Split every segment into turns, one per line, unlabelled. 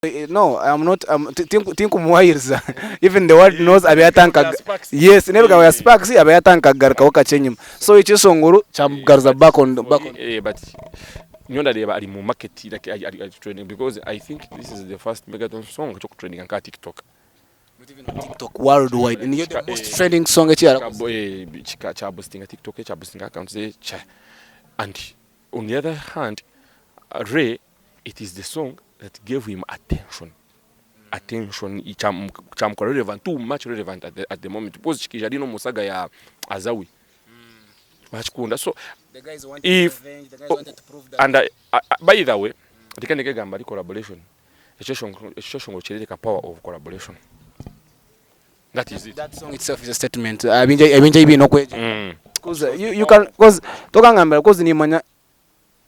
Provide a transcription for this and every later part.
No, I am not, um, tinkumuwayiriza. Even the world knows abe yatanka yes, n'ebigambo bya Sparks abe yatanka kugarukaho kakye enyima. So ekyeshongoro kyamugaruza back on back on.
Eh, but nyowe ndareeba ari mu market like ari, ari, ari trending because I think this is the first Megaton song ekyokutrendinga nka TikTok.
TikTok worldwide niyo the most trending song eki yarakoze.
Eh, kika kya boostinga TikTok, kya boostinga accounts ze kya and on the other hand Ray it is the song that gave him attention attention kyamukora relevant too much relevant at the, at the moment because kikaija ari n'omu saga ya Azawi bakikunda so
The guys wanted
if
revenge, the guys wanted to prove that
and I, I, by the way reka nikegamba ari collaboration ekyeshongoro kirereka power of collaboration that is it
that song itself is a statement. Abinja abinja ibintu okweje. Cause you, you can cause tokangambira cause nimanya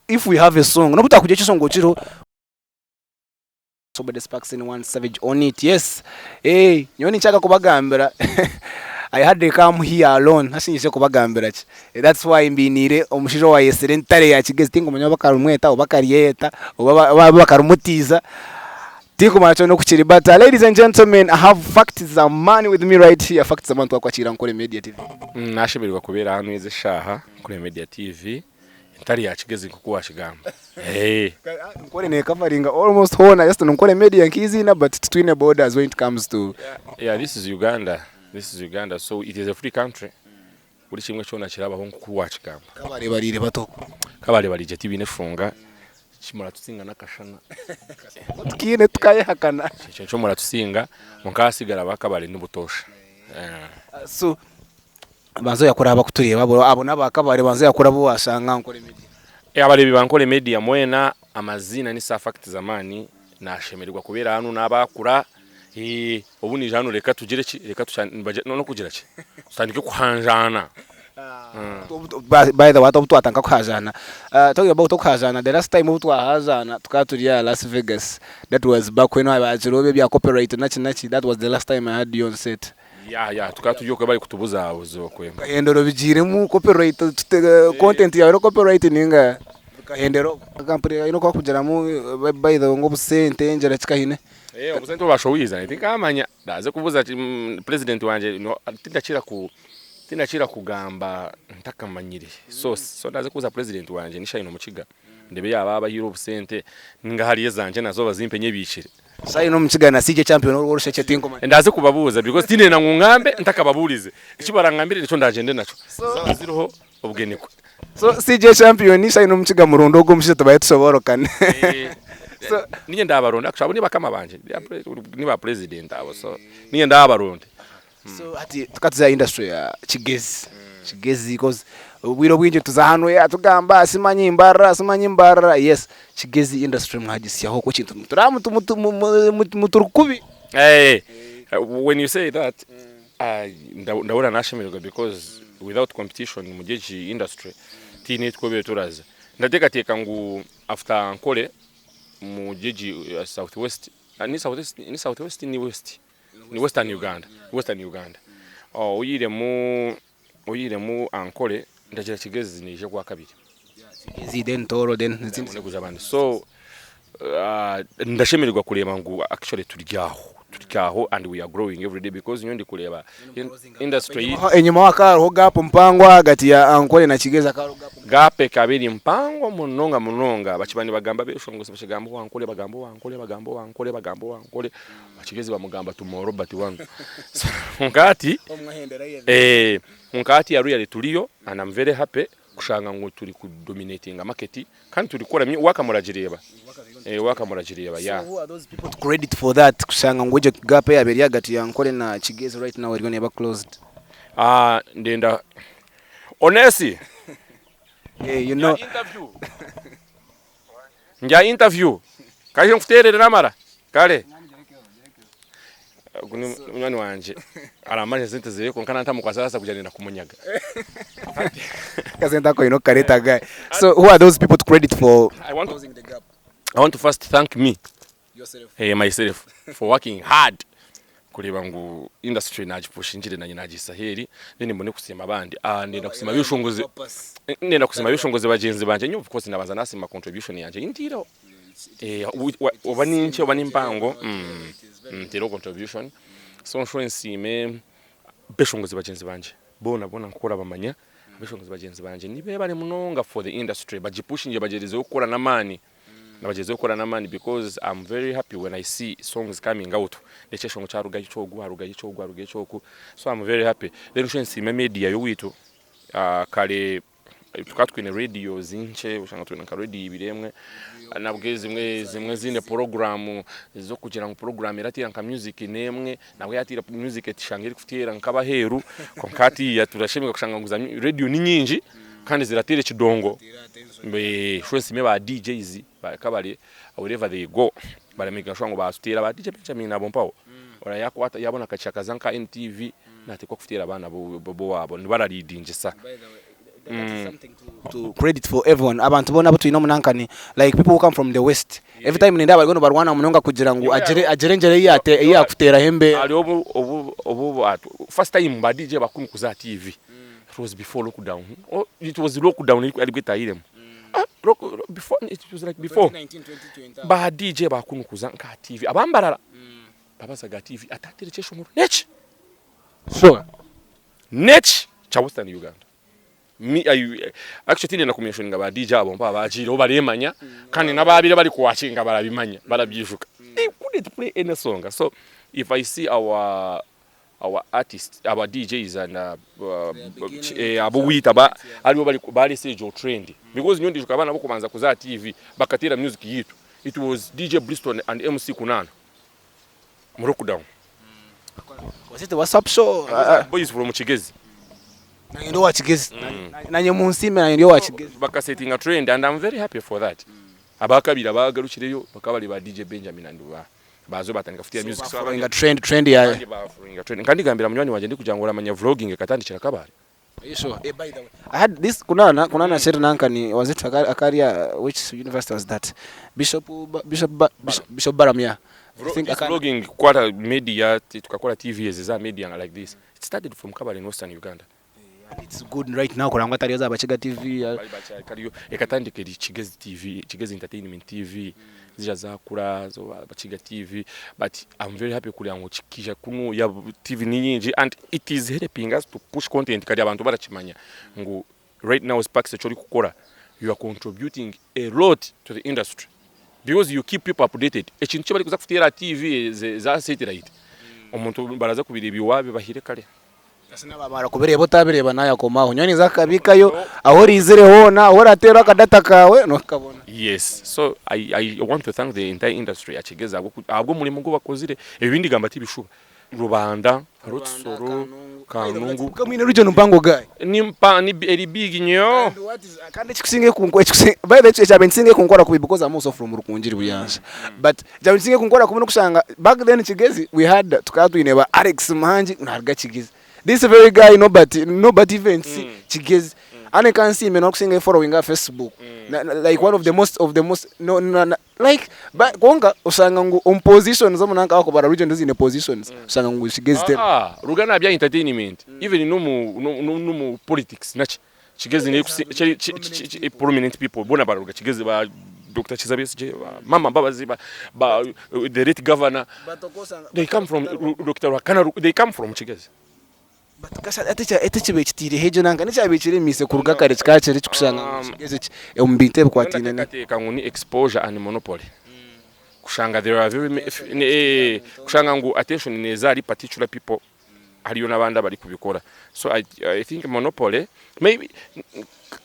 if we have a song nobu twakugira ekishongoro kiriho Sobede Sparks and one Savage on it yes hey nyowe ninkyaka kubagambira I had to come here alone hasinyise kubagambira ki that's why mbiniire omushaija owayesire entare ya Kigezi tinkumanya oba bakarumweta oba bakaryeta oba oba bakarumutiiza tinkumanya kyona oku kiri but ladies and gentlemen I have Facts Zamani with me right here Facts Zamani twakwakira Nkore Media TV.
Nashemererwa kubeera hanu ezi eshaaha Nkore Media TV. Entare ya Kigezi nk'oku waakigamba.
Nkore neekavaringa almost hoona just Nkore media nk'eiziina but titwine borders when it comes to.
Yeah, this is Uganda. This is Uganda. So it is a free country. Buri kimwe kyona kirabaho nk'oku waakigamba.
Kabare bariire bata okwo?
Kabare bari gye tibaine nshonga. Muratusinga n'akashana.
Tukiine tukayehakana.
Ekyo nikyo muratusinga. Kwonka ahasigara aba Kabare ni butoosha.
So Banza oyakure abakutureeba abo abo n'aba Kabale banza oyakure abu washanga Nkore Media.
Abareebi ba Nkore Media mwena amaziina ni Sir Fact Zamani nashemererwa kubeera hanu nabakura obu naija hanu reka tugire ki reka nokugira ki tutandike kuhanjaana.
By the way hati obu twatandika kuhajaana talking about okuhajaana the last time obu twahajaana tukaba turi aha Las Vegas that was back when habakireho ebya copyright naki naki that was the last time I had you on set.
Ya ya tukaba turi okwe bari kutubuzabuza okwe.
Bikahendera obigiiremu copyright content yaawe eriho copyright ninga bikahendera obwo. Kampuni yaawe eine oku bakugiramu by the way ngu obusente ngira kikahine.
Eh obusente obubashowize tinkamanya ndaze kubuza president wangye tindakira ku tindakira kugamba ntakamanyire source so ndaze kubuza president wangye ni Shine Omukiga ndebe yaaba abahaire obusente ninga hariyo ezangye nazo bazimpe nyebiikire.
Shine Omukiga na CJ Champion orw'orushekye tinkumanya.
Ndaze kubabuuza because tindenda ngu ngambe ntakababuurize. Eki barangambire nikyo ndagyende nakyo. Zaaba ziriho obwe nikwe.
So CJ Champion, Shine Omukiga muronde ogwo omushaija tubaye tushoboorokane.
So niinye ndabaronda actually abo ni bakama bangye ni ba president abo so niinye ndabaronda.
So hati tukatuza aha industry ya Kigezi, Kigezi coz obwire obwingi tuza hanu ya tugamba simanyi Mbarara simanyi Mbarara yes Kigezi industry mwagisyaho ku ekintu mutura muturi kubi.
When you say that ndahurira nashemererwa because without competition omuri egi industry tihaine ahu twabaire turaza. Ndateekateeka ngu after Ankole omuri egi South West, ni South West ni West? Ni Western Uganda, Western Uganda. Oyiiremu oyiiremu Ankole ndagira Kigezi neija ogwakabiri.
Kigezi then Tooro then ezindi.
Ebone kuza abandi. So ndashemererwa kureeba ngu actually turi aho, turi aho and we are growing everyday because nyowe ndikureeba industry
yaitu. Enyima hakaba hariho gap mpango ahagati ya Ankole na Kigezi hakaba hariho gap.
Gap ekaba eri mpango munonga munonga bakiba nibagamba beshongozi bakigamba owa Ankole bagamba owa Ankole bagamba owa Ankole bagamba owa Ankole. Bakigezi bamugamba tumoro but wanu so kwonka hati eh kwonka hati ya turiyo and I'm very happy kushanga ngu turi ku dominatinga market kandi turi kukora work muragireeba eh work muragireeba yeah.
So who are those people to credit for that kushanga ngu egyo gap eyaba eri ahagati ya Ankole na Kigezi right now eriyo neeba closed?
Ah ndenda Onesi
Eh you know.
Ndya interview kaije nkuterere namara kare ogu ni munywani wangye aramanya sente zeye kwonka nantamukwasa arabaasa kugira ngu nenda kumunyaga.
Akasente ako oine okukareta guy. So who are those people to credit for closing the gap?
I want to first thank me Eh, myself for working hard kureeba ngu industry nagipushingire nanye nagihitsya aheeri then mbone kusiima abandi. Ah, ndenda kusiima abeshongozi ndenda kusiima abeshongozi bagyenzi bangye nyowe of course ndabanza nasiima contribution yangye ei ntaireho. Eh, oba ni nkye oba ni mpango, nteereho contribution. So nshube nsiime abeshongozi bagyenzi bangye boona boona nk'oku orabamanya, abeshongozi bagyenzi bangye nibebare munonga for the industry, bagipushinge bagyerezeho kukora n'amaani, bagyerezeho kukora n'amaani because am very happy when I see songs coming out, ekyeshongo kyarugayo ekyogu, harugayo ekyogu, harugayo ekyoku, so am very happy. Then nshube nsiime media y'oweitu, kare Tukaba twine radios nkye oshanga twine nka radio ibiri emwe nabwe zimwe zimwe ziine puroguramu z'okugira ngu puroguramu erateera nka music n'emwe nabwe yateera music eshanga erikuteera nk'abaheeru kwonka hatiiya turashemererwa kushanga ngu za radio ni nyingi kandi zirateera ekidongo so nsiime ba DJs ba Kabale wherever they go baramakinga sure ngu batuteera ba DJ Benjamin abo mpaho oraba yakwata yabona akagisha akaza nka NTV Nateekwa kuteera abaana b'owaabo nibarariidingisa.
To credit for everyone abantu boona abu twine omu nankani like people who come from the west every time nindeeba bariyo nibarwana munonga kugira ngu agire agire engyera ei yate ei yakuteeraho embeera.
Hariho obu obu obu first time ba DJ bakunu kuza aha TV it was before lockdown it was lockdown aribwo etahiremu before it was like before ba DJ bakunu kuza nka aha TV aba Mbarara Babazaga TV atateera ekyeshongoro neki?
Sure.
Neki kya Western Uganda. Me I actually tindenda ku mentioninga ba DJ abo mpa abagiireho baremanya kandi n'ababaire bari kuwakinga barabimanya barabyijuka. They couldn't play any song. So if I see our our artists our DJs and abu wita ba aribo bari barese egyo trend because nyowe ndijuka abaana b'okubanza kuza aha TV bakateera music yitu it was DJ Bliston and MC Kunana. Mu lockdown.
Was it WhatsApp show?
Boys from Kigezi.
Nanye ndi owa Kigezi. Nanye munsiime nanye ndi owa Kigezi.
Bakasetinga trend and I'm very happy for that. Abakabiri abagarukireyo bakaba bari ba DJ Benjamin and ba bazo batandika kuteera music.
So bafollowinga trend trend ya.
Abandi bafollowinga trend. Nka ndigambira munywani wangye ndikugira ngu oramanya vlogging ekatandikira Kabale.
Are you sure? Eh, by the way, I had this kunana kunana mm. Nankani was it Akaria which university was that? Bishop Bishop Bishop, Bishop Baram yeah.
I think this vlogging kwata media tukakora TV ezi za media like this. It started from Kabale in Western Uganda.
And it's good right now kurangwa atariyo za Bakiga TV.
Bari bakyakariyo ekatandika eri Kigezi TV, Kigezi Entertainment TV. Zija zakura zo Bakiga TV but I'm very happy kureba ngu kikija kunu ya TV ni nyingi and it is helping us to push content kari abantu barakimanya ngu right now Sparks eki orikukora you are contributing a lot to the industry because you keep people updated ekintu eki barikuza kuteera aha TV eza satellite omuntu baraza kubireeba iwe wabibahire kare.
Bamara kubireeba otabireeba nayakomaho nyowe ninza kukabikayo ahu oraizire hoona ahu orateera akadata kaawe nokabona.
Yes so I, I want to thank the entire industry ya Kigezi ahabw'omurimo ogu bakozire ebi ndigamba tibishuba Rubanda, Rutsoro, Kanungu.
Mwine region mpango guy.
Ni mpa ni eri big nyo.
Kandi ekikusinga by the way ekyabaire nikisinga kunkora kubi because I'm also from Rukungiri Buyanza but ekyabaire nikisinga kunkora kubi n'okushanga back then Kigezi we had tukaba twine ba Alex Muhangi naruga Kigezi this very guy Norbert Norbert Events Kigezi Anne Kansiime n'okusinga following aha Facebook like one of the most of the most no, no, no, like ba, kwonka oshanga ngu omu positions omu nanka bakubara region ziine positions oshanga ngu Kigezi teri.
Ah, ruga aha bya entertainment even n'omu n'omu politics naki Kigezi niyo ekusi prominent people boona bararuga Kigezi ba Dokita Kiza Besigye ba Mama Mbabazi ba ba the late governor they come from Dokita Ruhakana they come from Kigezi.
But kasha ati ekibaire kitaireho egyo nanka n'ekyabaire kiremiise kuruga kare kikaba kiri ekikushanga ngu Kigezi omu bintu ebikwataine ne.
Ndateekateeka ngu ni exposure and monopoly kushanga there are very many kushanga ngu attention neeza ahari particular people hariyo n'abandi abarikubikora so I, I think monopoly maybe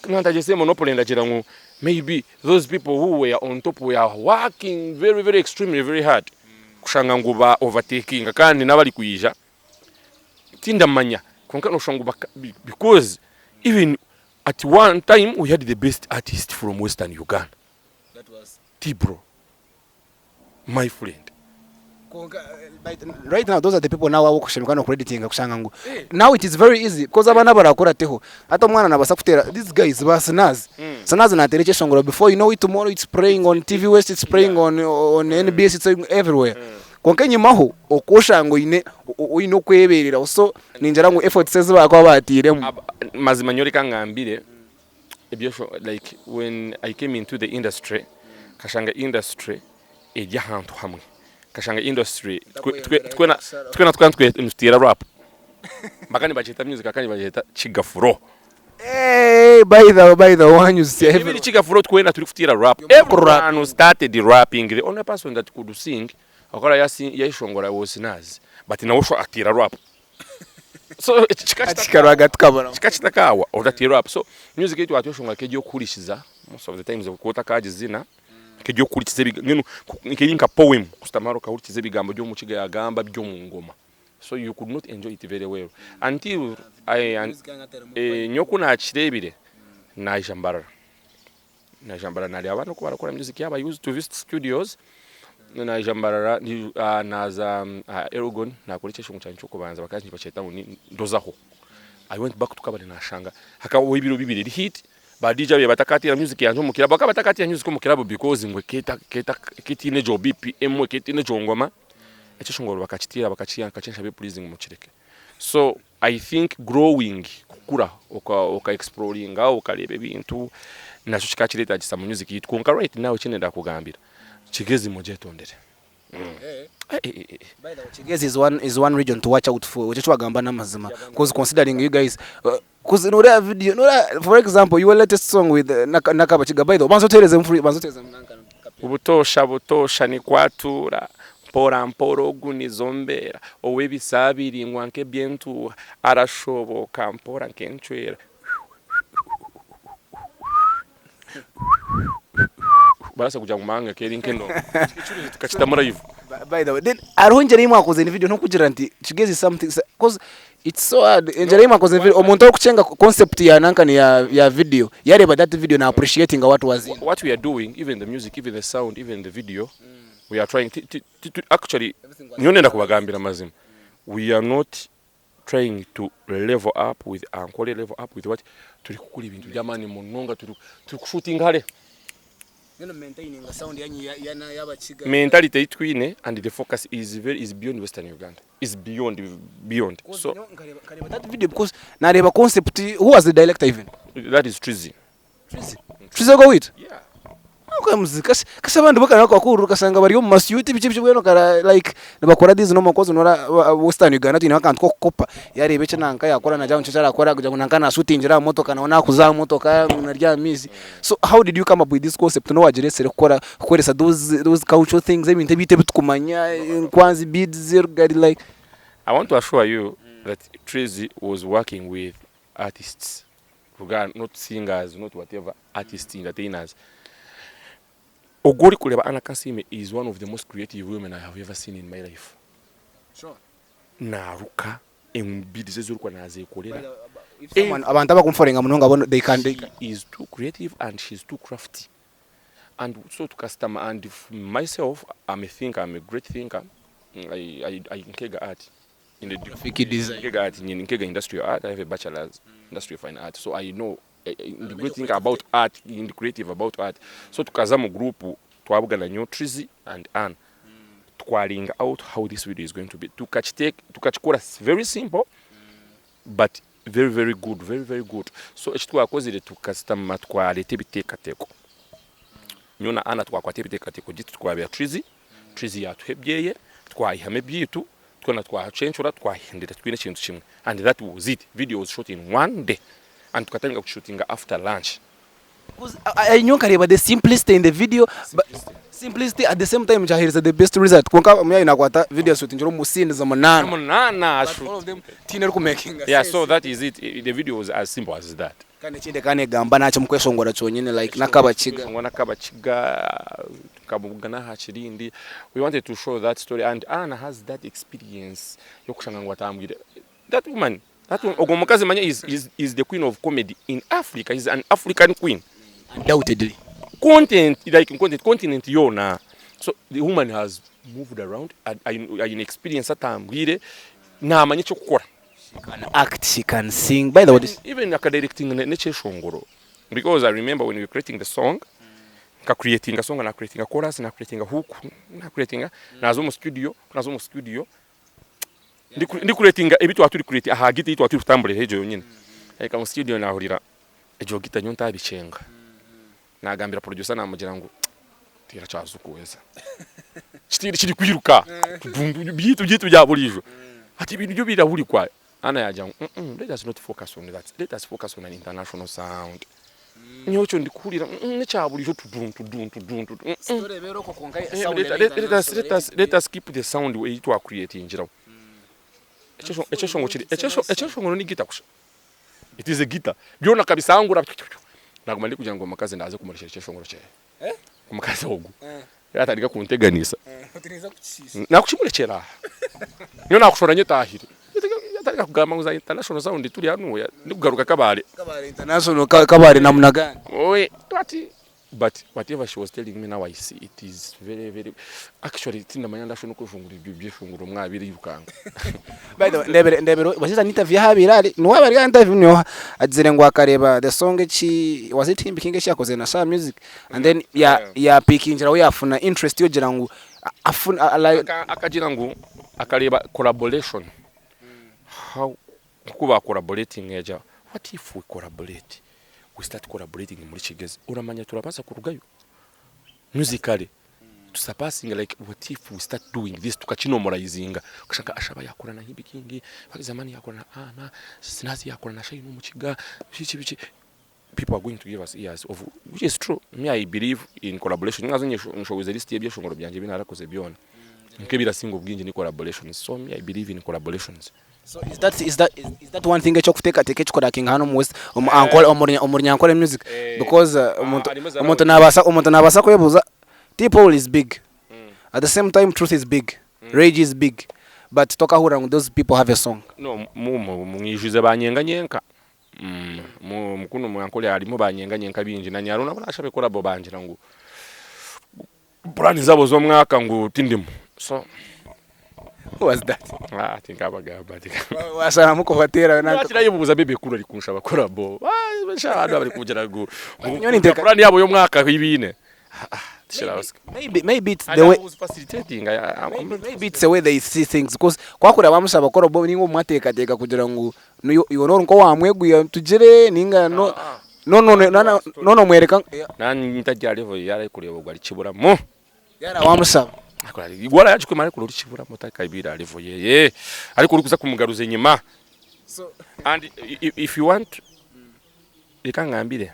nantagye monopoly ndagira ngu maybe those people who were on top were working very very extremely very hard kushanga ngu ba overtakinga kandi n'abari kwija tindamanya kwonka noshanga ngu because even at one time we had the best artist from western Uganda Tibro my friend.
Kwonka right now those are the people now abokushemeka nokueditinga kushanga ngu now it is very easy because abaana abarakurateho hati omwana nabasa kutera these guys ba Sinaz Sinaz natera ekyeshongoro before you know it tomorrow it's playing on TV West it's playing on on NBS it's playing everywhere kwonka enyimaho okwoshanga oine oine okwebereraho so ningira ngu efforts ezi bakuba batiremu.
Mazima nyowe reka ngambire ebyesho like when I came into the industry. Nkashanga industry eri ahantu hamwe. Nkashanga industry twena twena tukaba nituteera rap. Bakaba nibagyeta music akaba nibagyeta kigafuro.
Hey, by the by the wanyutsya
Even
everyone.
kigafuro twena turikuteera rap. Everyone started rapping. The only person that could sing akaba yayeshongora was Naz. But nawe sho ateera rap. So kika
Kika tukabura.
Kika kitakaawa otateera rap. So music ei twatweshongora nk'ery'okuhurikiza most of the times okuba otakagizina nk'ery'okuhurikiza mbwenu nk'eri nka poem kushutama hariya okahurikiza ebigambo by'omukiga yagamba by'omu ngoma. So you could not enjoy it very well until nyowe ku naakireebire naija Mbarara. Naija Mbarara naareeba abaana oku barakora music yaaba used to visit studios. Naija Mbarara naaza aha Elgon naakora ekyeshongo kyangye ky'okubanza bakaba nibakyeta ngu ni Ndozaho. I went back to Kabale naashanga hakabaho ebiro bibiri eri hit, ba DJ ababaire batakateera music yangye omu club bakaba batakateera music omu club because ngu ekaba etaine egyo BPM, ekaba etaine egyo ngoma. Ekyeshongoro bakakiteera bakakiha nkakyenshabe please ngu mukireke. So I think growing kukura oka oka exploringa okareeba ebintu nakyo kikaba kiretagisa mu music yaitu kwonka right now ekinenda kukugambira Kigezi mugyetondere.
By the way, Kigezi is one region to watch out for. Ekyo ekiwagamba n'amazima. Cause considering you guys cause noreeba video noreeba for example your latest song with Nakabakiga by the way banza otuhereze banza otuhereze
Butoosha butoosha nikwo atuura, Mpora mpora ogu nizo mbeera, Ow'ebisa biraingwa nk'eby'entuuha, Arashobooka mpora nk'encwera. Barabaasa kugira ngu manga keri nk'endongo. Ekyo tukakitamu live.
By the way, then hariho engyero ei mwakoze ni video n'okugira nti Kigezi something cause it's so hard engyero ei mwakoze video omuntu orikukyenga concept ya nankani ya ya video yareeba that video na appreciatinga what was in.
What we are doing even the music even the sound even the video we are trying ti ti ti actually nyowe ndenda kubagambira amazima we are not trying to level up with Ankole level up with what turi kukora ebintu by'amaani munonga turi turi kushutinga hare. Mentality ei twine and the focus is very is beyond western Uganda is beyond beyond so
Nkareeba that video because nareeba concept who was the director even?
That is Trizzy.
Trizzy? Trizzy ogwo owaitu?
Yeah.
Kasi kasi abandi bo bakahurira okashanga bari omu masuuti biki biki mbwenu okara like nibakora these normal cause noreeba western Uganda twineho akantu k'okukopa yareeba eki nanka yakora nagira ngu nikyo eki arakora kugira ngu nanka nashutingira aha motoka nawe nakuza aha motoka ngu nari aha maizi so how did you come up with this concept n'obu wagireetsire kukora kukoresa those those cultural things ebintu ebiitu ebi turikumanya enkwanzi, beads, rugari like.
I want to assure you that Trizzy was working with artists Ruganda not singers not whatever artists entertainers Ogwo orikureeba Anna Kansiime is one of the most creative women I have ever seen in my life Naruka embiri ze ezi orikureeba nazekorera
Abantu abakumufollowinga munonga bo they can they
She is too creative and she is too crafty and so tukasitama and myself am a thinker am a great thinker I, I, I nkega art in the
Graphic design.
Nkega art nyine nkega industrial art I have a bachelor's industrial fine art so I know ndi great thinker about art ndi creative about art so tukaza mu group twabugana nyowe Trizzy and Ann twaringa out how this video is going to be tukakiteka tukakikora very simple but very very good very very good so eki twakozire tukasitama twareta ebiteekateko nyowe na Anna twakwata ebiteekateko gitu twabira Trizzy Trizzy yatuha ebyeye twayihamu ebyaitu twena twacencura twahendera twine ekintu kimwe and that was it video was shot in one day and tukatandika kushootinga after lunch.
Nyowe nkareeba the simplicity in the video simplicity at the same time kyahereza the best result kwonka omuyayi nakwata video ashootingire omu scenes munaana
Munaana
but all of them tihaine erikumakinga
Yeah
sense.
so that is it the video was as simple as that.
Kandi ekindi ekaba negamba naki mukweshongora kyonyine like nakabakiga.
Kweshongora nakabakiga tukabugana aha kirindi we wanted to show that story and Anna has that experience yokushanga ngu atambwire that woman that ogwo mukazi manya is, is, is the queen of comedy in Africa is an African queen.
Undoubtedly.
Content like content continent yoona so the woman has moved around aine experience atambwire namanya ekyokukora.
She can act, she can sing. By the way, this...
Even akadirecting n'ekyeshongoro because I remember when we were creating the song nka creating a song na creating a chorus na creating a hook na creating a naza omu studio naza omu studio ndi creating ebi twaba turi create aha gita ei twaba turi kutamburira egyo yonyine nahika omu studio nahurira egyo gita nyowe ntabikyenga nagambira producer namugira ngu. Teera kya zukuweza. Kitiine kiri kwiruka. Byaitu byaitu bya buriijo. Hati ebintu byo birahurikwa. Anna yaagira ngu mm let us not focus on that, let us focus on an international sound. Nyowe ekyo ndikuhurira mm n'ekya buriijo tudum tudum tudum tudum mm. Let, let us, let us, let us keep the sound ei twa creatingiraho. Ekyeshongoro ni guitar kusha. It is a guitar. Byona akabisangura. Naguma ndikugira ngu omukazi ndaaze kumurekyera ekyeshongoro kyeye. Omukazi ogu yatandika kunteganisa. Nakukimurekyera. Nyowe nakushora nyetahire. Yatandika kugamba ngu za international sound turi hanuya ndikugaruka Kabale.
Kabale international Kabale namuna gani?
Oye ati but whatever she was telling me now I see it is very very actually tindamanya ndashobora nokweshongora ebyo byeshongoro mwabirikanga.
By the way, ndebere ndebere washize an interview ahabire ari niwe abari aha interview niwe agizire ngu akareba the song eki was it him king eki yakoze na Sha Music and then ya ya pickingira we yafuna interest yogira ngu afuna like
Akagira ngu akareba collaboration how nkoku ba collaborating yagira what if we collaborate we start collaborating muri Kigezi oramanya turabaasa kurugayo musically tu surpassing like what if we start doing this tukakinomorizinga okashanga Ashaba yakora na Himbi King, Zamani yakora na Anna, Sinazi yakora na Shine Omukiga biki biki people are going to give us ears of which is true me I believe in collaboration nkazo nshowize list y'ebyeshongoro byangye ebi narakoze byona nk'ebirasinga obwingi ni collaborations so me I believe in collaborations.
So is that is that is that one thing ekyokuteekateeka ekikurakinga hanu omu West omu Ankole omu Runya omu Runyankore music because omuntu omuntu naabaasa omuntu naabaasa kwebuuza T Paul is big at the same time Truth is big Rage is big but tokahurira ngu those people have a song.
No mwijuze banyenga nyenka kunu omu Ankole harimu banyenga nyenka bingi na nyaruna nabo nashabe collabo bangira ngu Puraani zaabo z'omwaka ngu tindimu so
Who was that?
Ah, tinkabagamba.
Washaramu kubateera
nanka. Wakirayebuuza Bebe Cool ari kunshaba collabo. Ah, sha abantu bari kugira ngu puraani yabo y'omwaka ei baine. Ah,
tikirabasika. Maybe maybe it's the way
I was facilitating. I,
maybe, maybe it's the way they see things because kwakura bamushaba collabo ninga omwateekateeka kugira ngu iwe nori nk'owamweguya tugire ninga no no no no no nomwereka
Nanye ntagira level yari kureba ogwo arikiburamu.
Yara wamusaba.
Igwara yagikwema ariko orikiburamu takabira level yeye. Ariko orikuza kumugaruza enyima. So and if you want reka ngambire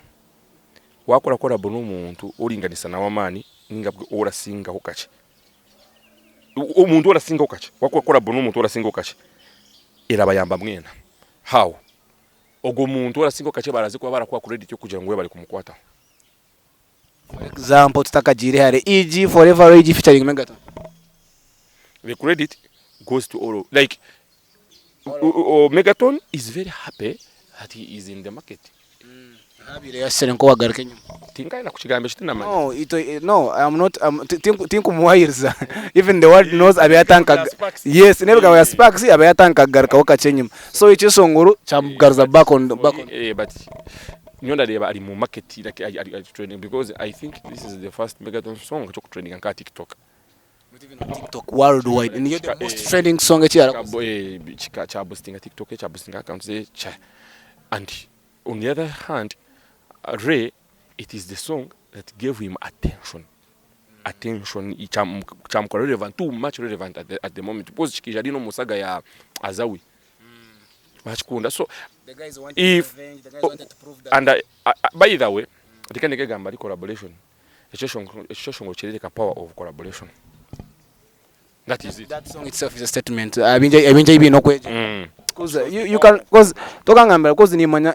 wakora collabo n'omuntu oringanisa nawe amaani ninga bwe orasingaho kakye. Omuntu orasingaho kakye wakora collabo n'omuntu orasingaho kakye erabayamba mwena. How? Ogwo muntu orasingaho kakye baraze kuba barakuha credit yokugira ngu webare kumukwataho.
For example tutakagiire hare eg forever rage featuring Megaton.
The credit goes to all like Megaton is very happy that he is in the market.
Ahabaire yashisire nk'owagaruka enyima.
Tinkayenda kukigamba ekyo tindamanya.
No, ito, no, I am not, um, tinkumuhayiriza. Even the world knows abe yatanka yes, n'ebigambo bya Sparks abe yatanka kugarukaho kakye enyima. So ekyeshongoro kyamugaruza back on back on.
Eh, but nyowe ndareeba ari mu market like ari, ari, ari trending because I think this is the first Megaton song ekyokutrendinga nka TikTok.
Not even on TikTok worldwide. Niyo the most trending song eki yarakoze.
Kika kya boostinga TikTok, kya boostinga accounts ze kya and On the other hand, Ray, it is the song that gave him attention. Attention, kyamukora relevant, too much relevant at the, at the moment. Because kikaija ari n'omu saga ya Azawi. Bakikunda. So,
The guys wanted
if,
revenge, the guys wanted to prove that.
and I, I, by the way, reka ndeke ari collaboration. Ekyeshongoro kirereka power of collaboration. That is it.
That song itself is a statement. Abinja abinja ibintu okweja. Cause you, you can cause tokangambira cause nimanya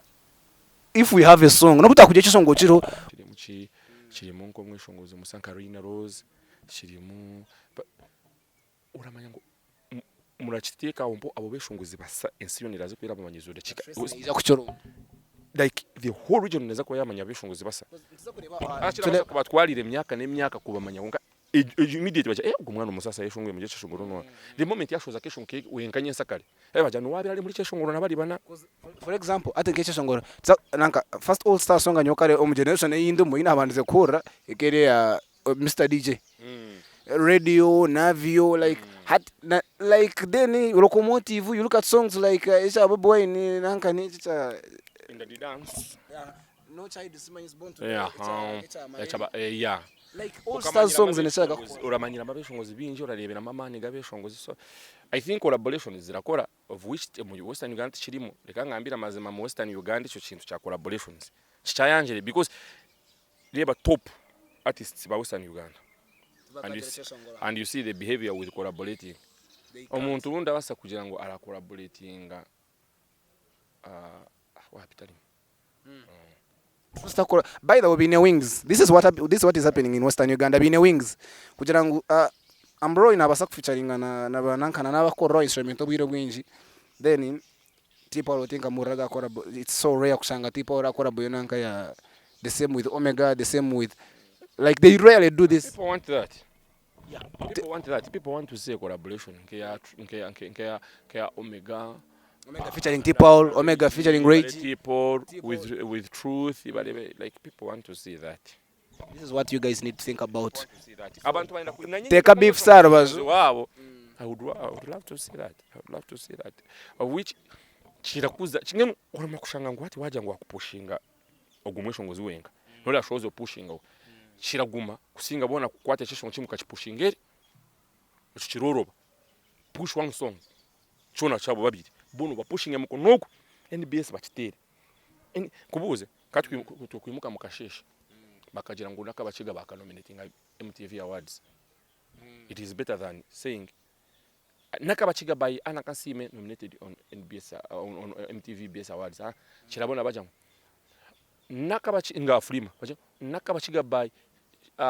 if we have a song nobu takugira ekisongo kiriho
Kirimu ki kirimu nk'omweshongozi musa nka Reina Rose kirimu oramanya ngu murakiteeka aho mpo abo beshongozi basa ensi yoona eraze kuba erabamanyizure kika
Neija kukironda.
like the whole region neeza kuba yamanya abeshongozi basa. Akirabaasa kubatwarira emyaka n'emyaka kubamanya kwonka Immediately bagira eh ogu mwana omusaasi ayeshongwire omuri ekyeshongoro noha. The moment yashoza akeshongoro keye wenka nyensakare eh bagira niwe wabaire ari omuri ekyeshongoro na bari bana.
For example hati nk'ekyeshongoro nanka first all star song nyowe kare omu generation ei ndimu ei nabandize kuhurira ekaba eri eya Mister DJ. Radio, Navio like hati na like then Locomotive you look at songs like ekya Bobi Wine nanka n'eki ekya.
In the dance.
No child is born today ekya Marere.
Yeah.
Like all stars songs nishaka kukora.
Oramanyiramu abeshongozi bingi, orareberamu amaani g'abeshongozi so I think collaborations zirakora of which omu Western Uganda tikirimu. Reka ngambire amazima omu Western Uganda ekyo kintu kya collaborations kikyayangire because reeba top artists ba Western Uganda and you see, and you see the behavior with collaborating. Omuntu ou ndabaasa kugira ngu ara collaboratinga uh, wapi tarimu.
Sitakora by the way biine wings this is what this is what is happening in western Uganda biine wings kugira ngu uh, Ambroy nabasa kufeaturinga na na nanka na nabakorera instrument obwire obwingi then T Paul tinkamurira agakora it's so rare kushanga T Paul akora boyo nanka ya the same with Omega the same with like they rarely do this
People want that. Yeah. People want that. People want to see a collaboration nkeya nkeya nkeya nkeya Omega
Omega featuring T Paul, Omega featuring Ray G.
T Paul with Truth, barebe like people want to see that.
This is what you guys need to think about.
Want to see that. Abantu balina ku nanye
Teeka beef sa rubaju.
Wabo. I would love to see that. I would love to see that. Of which kirakuza kimwe orama kushanga ngu hati wagira ngu wakupushinga ogu mweshongozi wenka. Nori ashoboze opushinga. Kiraguma kusinga bona kukwata ekyeshongo kimwe ukakipushinga eri. Ekyo kiroroba. Push one song. Kyona kyabo babiri boona obapushinge mukono ogu NBS bakiteere. Nkubuuze ka tukwimuka mukasheeshe bakagira ngu n'akabakiga bakanominatinga MTV Awards it is better than saying Nakabakiga by Anna Kansiime nominated on NBS on MTV BS Awards kirabona bagira ngu Nakabakiga nga afulima bagira ngu Nakabakiga by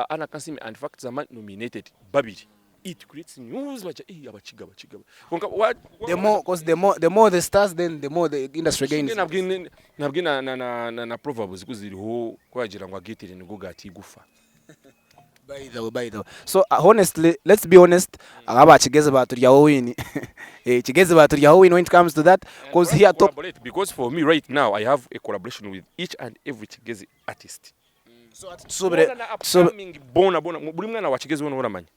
Anna Kansiime and Fact Zaman nominated babiri it creates news bagira eeh abakiga abakiga kwonka wa
The more, cause the more, the more the stars then the more the industry gains.
Nabwe nabwe na na na na, na proverbs ku ziriho ku bagira ngu ageetire nigo gaata eigufa.
By the way, by the way. So honestly, let's be honest, aba Kigezi baturyaho win. Eh, Kigezi baturyaho win when it comes to that cause here top
Collaborate because for me right now I have a collaboration with each and every Kigezi artist.
So ati tusubire
Boona na
tusubire
upcoming boona boona buri mwana wa Kigezi weena oramanya.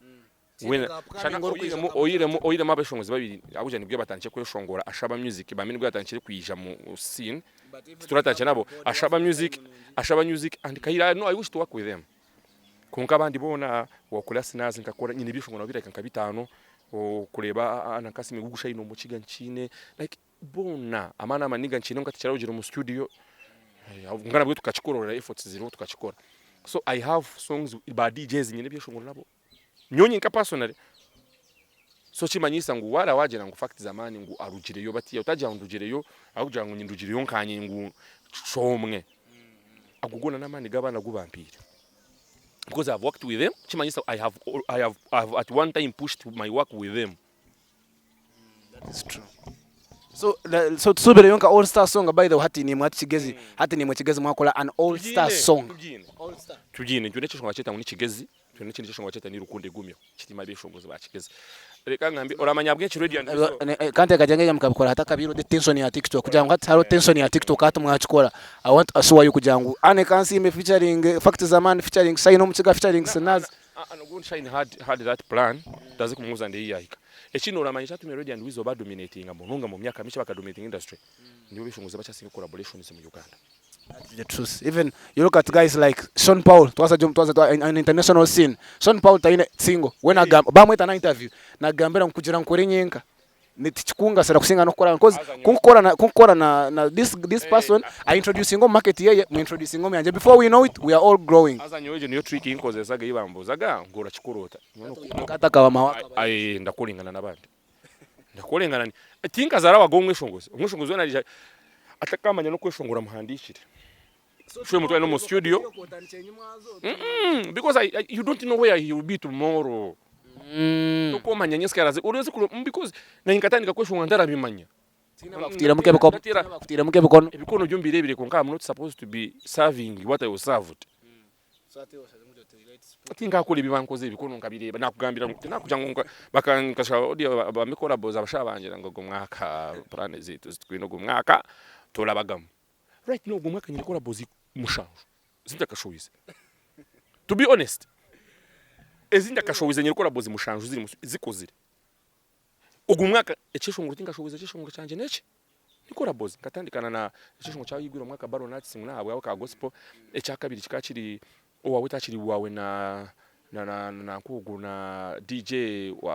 Weena
upcoming
shana
orikwija
oyiremu oyiremu oyiremu abeshongozi babiri abuja nibwe batandikire kweshongora Ashaba Music bamwe nibwe batandikire kwija mu scene tituratandikire nabo Ashaba Music Ashaba Music and Kaira no I wish to work with them. Kwonka abandi boona wakora Sinaz nkakora nyine ebyeshongoro nabyo birahika nka bitaano okureeba na Kassim Gugusha aine omukiga nkiine like boona amaani amaniga nkiine kwonka tikirarugiire omu studio kwonka nabwe tukakikorora efforts ziriho tukakikora. So I have songs ba DJs nyine ebyeshongoro nabo nyowe nyenka personally so kimanyisa ngu waara wagira ngu fact z'amaani ngu arugireyo batiya otagira ngu ndugireyo ahabw'okugira ngu ndugireyo nkanye ngu shomwe. Ago goona n'amaani g'abaana agu bampaire because I have worked with them kimanyisa I have, I have, I have at one time pushed my work with them.
That is true. So, the, so tusubireyo nka all star song by the way hati nimwe hati Kigezi hati nimwe Kigezi mwakora an all star song.
Tugiine tugiine twine ekyeshongoro bakyeta ngu ni Kigezi twine n'ekindi kyeshongoro bakyeta ni Rukundo Egumyeho kirimu abeshongozi ba Kigezi. Reka ngambe oramanya ahabw'enki Radio and Weasel
Kandi akajya ngeya mukabikora hatakabaire the tension ya TikTok kugira ngu hati hariho tension ya TikTok hati mwakikora I want to assure you kugira ngu Anne Kansiime featuring Fact Zaman featuring Shine Omukiga featuring Sinaz
Ogu Shine had, had that plan ndaza kumubuuza ndeebe yahika. Ekindi oramanya ekyatumire Radio and Weasel badominatinga munonga mu myaka mikye bakadominatinga industry nibo beshongozi abakyasinga collaborations mu Uganda.
That's the truth. Even you look at guys like Sean Paul, twaza twaza twa an international scene. Sean Paul taine single. We nagamba bamweta na interview. Nagambira ngu kugira nkore nyenka. Tikikungasira kusinga n'okukora because kunkukora na kunkukora na, na this this person I introducing omu market yeye mu introducing omu yangye before we know it we are all growing.
Haza nyowe egyo niyo trick ei nkozesaga ei bambuuzaga ngu orakikora ota?
Akata kaba mawa.
Ai ndakoringana n'abandi. Ndakoringana tinkazaarwaga omweshongozi. Omweshongozi weena aija atakamanya n'okweshongora amuhandiikire. Shwe mutware n'omu studio. Because I, I, you don't know where he will be tomorrow. Tokomanya nyensikara araze oraze kureba because nanye nkatandika kweshongora ntarabimanya.
Bakutiiremu nk'ebikono. Bakutiiremu nk'ebikono.
Ebikono byo mbireebire kwonka I'm not supposed to be serving what I was served. Tinkakora ebi bankoze ebikono nkabireeba nakugambira ngu tinakugira ngu bakankasha audio bampe collabos abashaija bangira ngu ogu mwaka plan zeitu ezitwine ogu mwaka torabagamu. Right now ogu mwaka nyine collabos mushanju ezintakashowize to be honest ezintakashowize nyine collabos mushanju zirimu zikozire. Ogu mwaka ekyeshongoro tinkashowize ekyeshongoro kyangye neki ni collabos nkatandikana na ekyeshongoro kya Igwire omwaka Baronats ngu nahabwawe ka gospel ekyakabiri kikaba kiri. Owaawe takiri waawe na na nanka ogu na DJ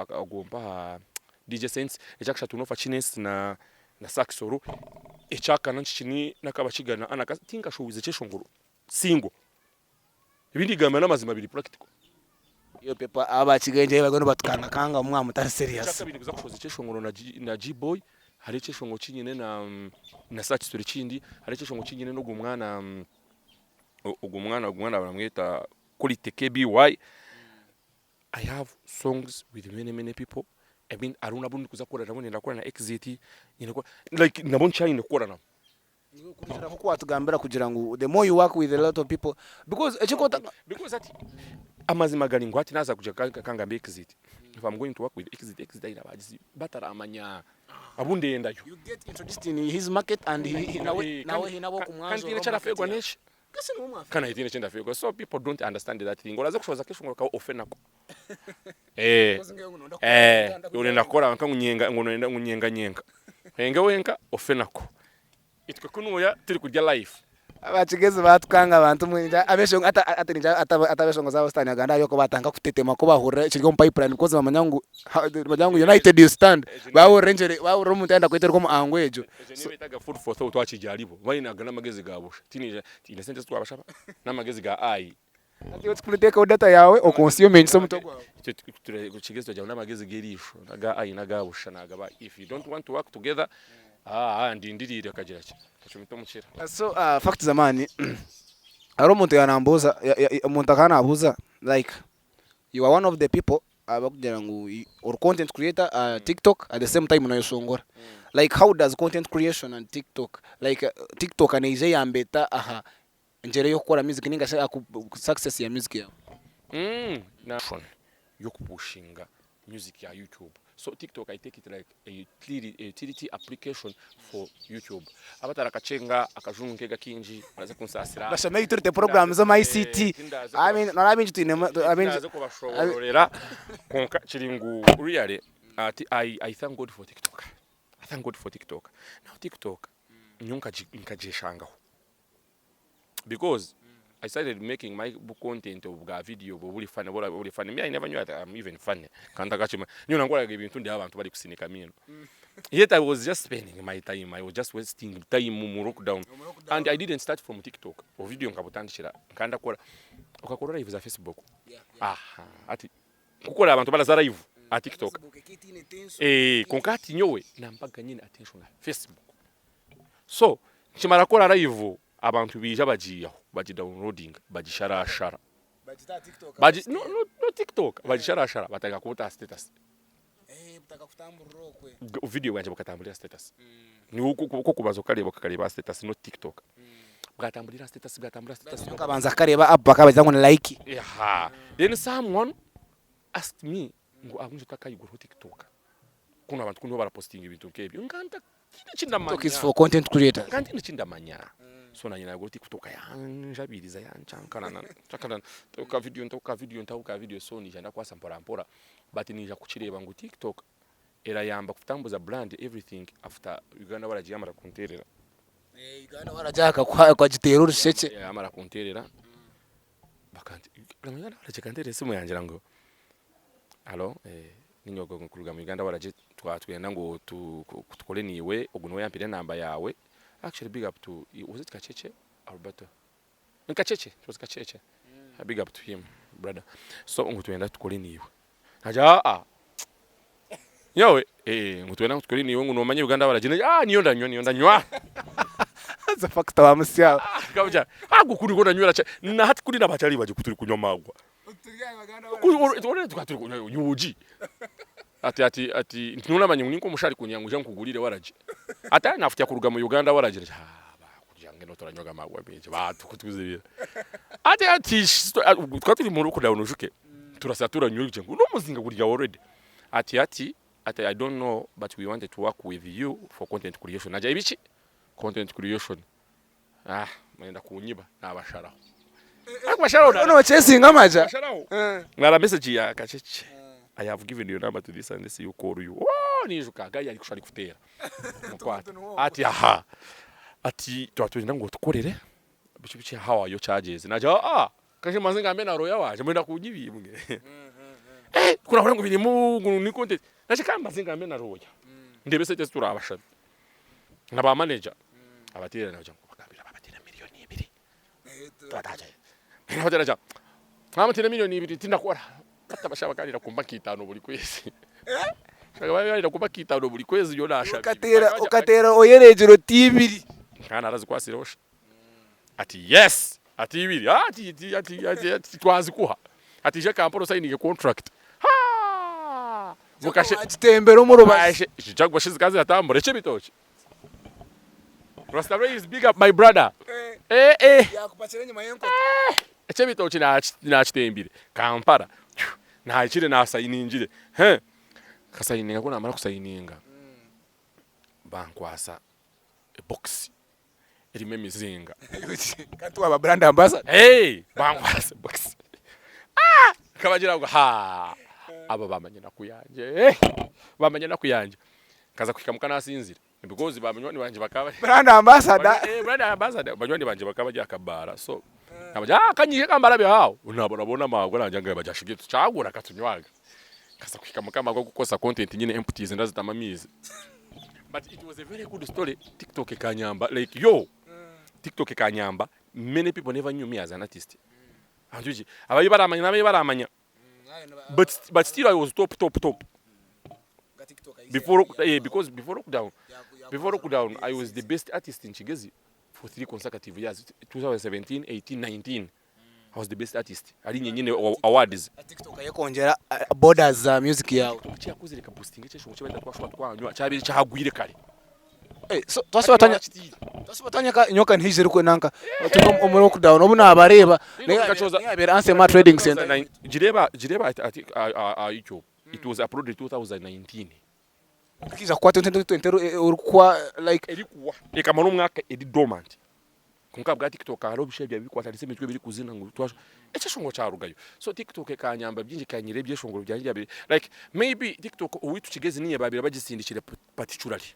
ogu mpaha DJ Sense, ekyakashatu nofa Chinesi na na Saxor, ekyakana nkiki ni n'akabakiga na Anna tinkashowize kyeshongoro single. Ebi ndigamba n'amazima biri practical.
Iyo people abakiga bariyo nibatukangakanga mwaba mutari serious.
Ekyakabiri nikuza kushohoza ekyeshongoro na G-boy, hariho ekyeshongoro kinyine na Saxor ekindi, hariho ekyeshongoro kinyine n'ogu mwana Ogu mwana ogu mwana baramweta Kulite KBY I have songs with many many people I mean hariho nabu ndikuza kukora nabo niinyenda kukora na Exit nyine kukora like nabo nkyaine kukora nabo.
Kurugiirira nk'oku watugambira kugira ngu the more you work with a lot of people because ekirikureeta.
Because hati amazima gari ngu hati naaza kugira ka ngambe Exit if I'm going to work with Exit, Exit aine abahagizi bataramanya abu ndendayo.
You get introduced in his market and he nawe nawe haine abu
Kandi
orikumwanjurira
tihaine
omu
eki
market
arafeerwa
yaawe.
n'eki. Kandi naanye tihaine eki ndafeerwa so people don't understand that thing oraza kushohoza akeshongoro kawe ofe nako. Eh, eh, orenda kukora nka ngu nyenga ngu noyenda ngu nyenga nyenga. Oyenge wenka ofe nako. Itwe kunuya turi kurya life.
Abakigezi batukanga abantu mwe abeshongo ata ata ningira ata abeshongo zabo sitaani aganda hariyo kubatandika kutetema kubahurira ekiri omu pipeline because bamanya ngu bamanya ngu united you stand bahurira engyere bahurira omuntu yayenda kweterwa omu angle egyo.
Ekyo niyo beetaga food for thought wakigya aharibo. Baine aga n'amagezi ga busha. Tihaine tihaine sente ezi twabashaba n'amagezi ga ai.
Hati iwe ekikuru teekaho data yaawe okonsumingyise omutwe gwawe.
Itwe kigezi turagira ngu n'amagezi g'eriisho n'aga ai n'aga busha naagaba if you don't want to work together aa ndindiriire akagira ki akacumita omukira.
So fact z'amaani hariho omuntu yaanambuuza omuntu akaba naabuuza like you are one of the people abarikugira ngu ori content creator aha tiktok at the same time noyeshongora like how does content creation and tiktok like tiktok neija eyamba eta aha ngyera ey'okukora music ninga shi aha success ya music yaawe?
Na y'okupushinga music ya YouTube so tiktok I take it like a utility application for YouTube abatarakacenga akajungu nkega kingi baraza kunsaasira.
Bashome utility programs omu ICT I mean noreeba abaingi twinemu abaingi.
Tindaza kubashobororera kwonka kiri ngu really I I thank God for tiktok I thank God for tiktok now tiktok nyowe nkagyeshangaho because I started making my content obwa video obwo oburi funny obu oburi funny me I never knew that I'm even funny kandi ntakakimanya nyowe nakoraga ebintu ndeeba abantu barikusinika amaino yet I was just spending my time I was just wasting time omu lockdown and I didn't start from TikTok obu video nkabutandikira nkaba ndakora okakora live za Facebook aha hati nkukora abantu baraza live aha TikTok eh kwonka hati nyowe nampaga nyine attention aha Facebook So nkimara kukora live abantu baija bagiihaho bagidownloadinga bagisharashara bagi no no no tiktok bagisharashara batandika kubuta aha status video bwangye bukatamburira aha status niiwe oku okubanza kukareeba okakareeba aha status not tiktok bwatamburira aha status bwatamburira aha status
Okabanza kukareeba app bakaba nibagira ngu ni like.
Eha then someone asked me ngu ahabw'enki otakayiguraho tiktok kunu abantu ku niho barapositinga ebintu nk'ebyo nka nta tihaine eki
TikTok is
ndamanya
for content creators.
Nka ntihaine eki ndamanya so nanye nagura tiktok yanjabiriza yanchankarana nchankarana ntaho ka video ntaho ka video ntaho ka video so naija ndakwasa mpora mpora but naija kukireeba ngu tiktok erayamba kutambuza brand everything after Uganda waragi yamara kunterera.
Uganda waragi akakuha akagiteera orushekye.
Yamara kunterera bakanti Uganda waragi ekanterera esimu yangira ngu Halo, ninye ogwo kuruga mu Uganda waragi twaba twenda ngu tukore naiwe ogu niwe yampire enamba yaawe actually big up to was it Kacheche Alberto ni Kacheche it was Kacheche big up to him brother so ngu twenda tukore naiwe nagira aa nyowe ngu twenda ngu tukore naiwe ngu nomanya Uganda waragi aa niyo ndanywa niyo ndanywa
Haza factor wa musya.
Kabuja ago kuri ko nanywera chai na hati kuri nabachari baje kuturi kunywa magwa UG ati ati ati ntunamanye ngu ninko omushari kunyanga ngu ija nkugurire waragi ati ayi nafutya kuruga mu Uganda waragi kugira ngu turanywaga amagwa mingi batukutuzibira ati ati tukaba turi mu lockdown ojuke turasa turanywa ngu n'omuzinga guri already ati ati ati I don't know but we wanted to work with you for content creation nagira ibiki content creation ah mwenda kunyiba nabasharaho ariko basharaho
None bakyesinga amaja.
Basharaho ngara message ya Kachece I have given your number to this and this you call you oh nijuka guy ari kushari kutera mukwata ati aha ati twatwenda ngu tukorere bichi bichi how are your charges naja ah. Kaje mbanze ngambe na lawyer wangye mwenda kunyiba imwe. Eh, kurahura ngu birimu ngu ni content. Naje ka mbanze ngambe na lawyer. Ndebe esente ezi turabashabe. Na ba manager. Abateerana bagira ngu bagambira babateera miriyoni ibiri. Nabateera ngira mwamuteera miriyoni ibiri tindakora. Batabasha bakanira kumpa nka itaano buri kwezi. Bakanira kumpa nka itaano buri kwezi nyowe nashabire.
Okateera okateera oyereegyera oti ibiri.
Nkaba narazikwasireho sha. Ati yes ati ibiri ati ati ati ati ati twazikuha ati ija Kampala osayininge contract haa mukashe
Wakitembera omu rubaju.
Jaguar shi zikaba ziratambura eky'ebitookye Rasta Ray is big up my brother eh eh
Yakupakira enyima y'enkota.
Eky'ebitookye nakitembire Kampala nahikire nasayiningire hee nkasayininga ku namara kusayininga bankwasa ebokisi erimu emizinga.
Kandi waaba brand ambassador.
Hey, bankwasa box. Ah! Nkabagira ngu ha aba bamanya enaku yangye. Eh, bamanya enaku yangye. Nkaza kuhika muka nasinzire because banywani bangye bakaba
Brand ambassador.
Eh, brand ambassador. Banywani bangye bakaba bari aha kabaara so nkabagira ah kanyije kambarabe aho. Nabona bona amagwe nangye ngu bagyashuga tukyagura katunywaga. Nkaza kuhika muka amagwe agokukozesa content nyine empties ndazitamu amaizi. But it was a very good story tiktok ekanyamba like yo tiktok ekanyamba many people never knew me as an artist abantu baingi ababaire baramanya nababaire baramanya but but still I was top top top before eh, because before lockdown before lockdown I was the best artist in Kigezi for 3 consecutive years 2017 18 19 I was the best artist ari nyenyine awards.
TikTok ekongyera borders za music yawe.
TikTok ekiyakozire ekaboostinga ekyeshongoro ekibaita twashuba twanywa kyabaire kyagwire kare.
Eh, so twashuba twanywa twashuba twanywa ka nyoka nihaija eriku nanka turi omu lockdown obu nabareeba niyo yabaire Anthem Trading Center.
Gireeba gireeba aha YouTube it was uploaded 2019.
Ekiija kukwata 2020 orikuwa like.
Erikuwa ekamara omwaka eri dormant. Kwonka ahabwa TikTok hariho ebishushani bikwatanisa emitwe birikuzina ngu twashu ekyeshongoro kyarugayo. So TikTok ekanyamba bingi ekanyira ebyeshongoro byangye ebyabire like maybe TikTok owaitu Kigezi niinye baabaire bagisindikire particularly.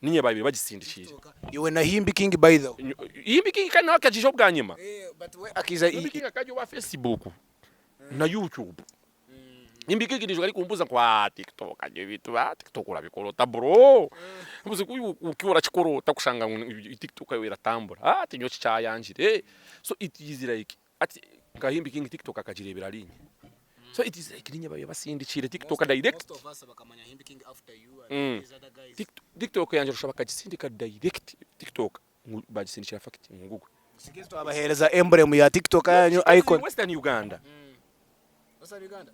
Niinye baabaire bagisindikiire.
Iwe na Himbi King by the way.
Himbi King kandi nawe akagiija obwanyima.
But we akaija.
Himbi King akagya owa Facebook na YouTube. Nimbikikiriza arikumbuza ngu aah tiktok ebintu aah tiktok orabikora ota bro mbuze ku ku orakikora ota kushanga ngu tiktok yawe eratambura aah tinyowe kikyayangire so it is like ati nka Himbi King tiktok akagirebera arinye so it is like ninye babaire basindikiire tiktok direct tiktok yangye orashusha bakagisindika direct tiktok ngu bagisindikira fact ngu ngugwe.
Twabahereza emblem ya tiktok yanyu icon.
Western Uganda.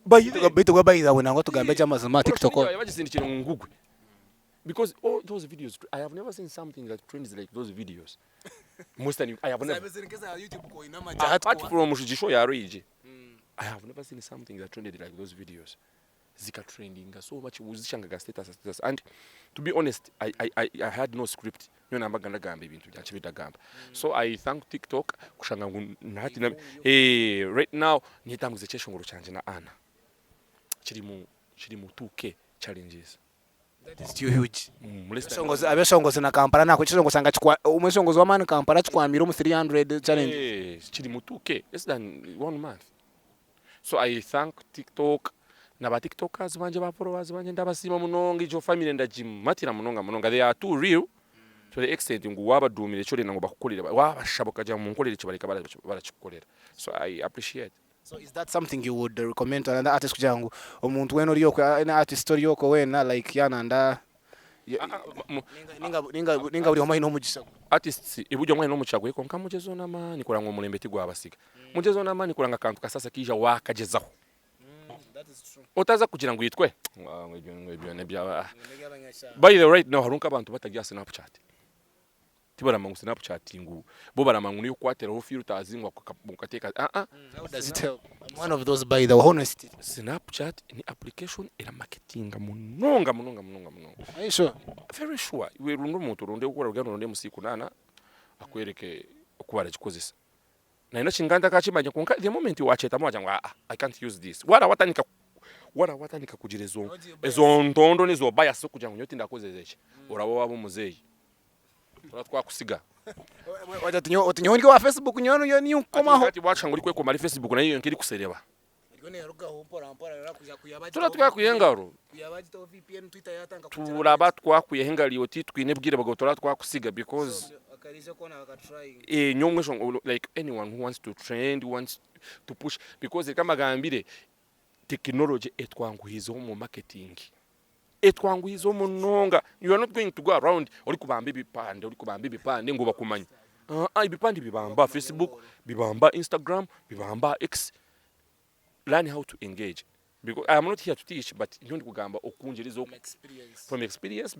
Beitu bwe by the way nangwa tugambe gye amazima tiktok.
Bagisindikire ngu ngugwe because all those videos I have never seen something that trends like those videos. Mu Western I have never. Apart from Gisho ya Rage. I have never seen something that trended like those videos. Zikatrendinga so much uzishangaga status status and to be honest I, I, I, I had no script nyowe nambaga ndagamba ebintu byangye bindagamba so I thank TikTok kushanga ngu nahati na eh right now nitambuza ekyeshongoro kyangye na Anna kiri mu kiri mu 2k challenges.
That is too huge. Abeshongozi abeshongozi na Kampala nako ekishongo oshanga kikwa omweshongozi w'amaani Kampala kikwamiire omu 300 challenge.
Eh, kiri mu 2k less than one month. So I thank TikTok na ba tiktokers bangye ba followers bangye ndabasiima munonga egyo family ndagimatira munonga munonga they are too real to the extent ngu wabaduumira eki orenda ngu bakukorere wabashaba okagira ngu munkorere eki bareka barakikukorera so I appreciate.
So is that something you would recommend to another artist kugira ngu omuntu weena ori okwe any artist ori okwe weena like yananda ninga ninga buri omwe aine omugisha gwe.
Artists buri omwe aine omugisha gwe kwonka mugyezeho n'amaani kureba ngu omurembe tigwabasiga. Mugyezeho n'amaani kureba ngu akantu kasasa kaija wakagyezaho. Otaza kugira ngu itwe ngu ebyo n'ebya by the way right now hariho nk'abantu batari aha snapchat. Tibaramanya ngu snapchat ngu bo baramanya ngu n'ey'okukwatiraho filters ngu okateeka aa.
How does it help? I'm one of those by the way honestly.
Snapchat ni application eramarketinga munonga munonga munonga munonga.
Are you sure?
Very sure. Iwe ronda omuntu oronde orikukora oruganda oronde MC Kunana akwereke oku baragikozesa. Nainwe eki nka ntakakimanya kwonka the moment wakyetamu wagira ngu aa I can't use this. Waaba watandika waaba watandika kugira ezo ezo ntondo n'ezo bias z'okugira ngu nyowe tindakozesa eki, oraba waaba omuzeeyi. Turaba twakusiga.
Wagira oti nyowe ndi owa Facebook nyowe niyo nkukomaho.
Hati washanga orikwekoma ahari Facebook nayo yonka erikusereba. Turaba twakwiha engaro, turaba twakwihaho engaro iwe titwine bwire bwawe turaba twakusiga because nyowe like anyone who wants to trend, who wants to push because reka mbagambire tekinology etwanguhiizeho omu marketing, etwanguhiizeho munonga, you are not going to go around orikubamba ebipande orikubamba ebipande ngu bakumanye, aa ebipande bibamba aha Facebook, bibamba aha Instagram, bibamba aha X, learn how to engage because I am not here to teach but nyowe ndikugamba okungyerize from experience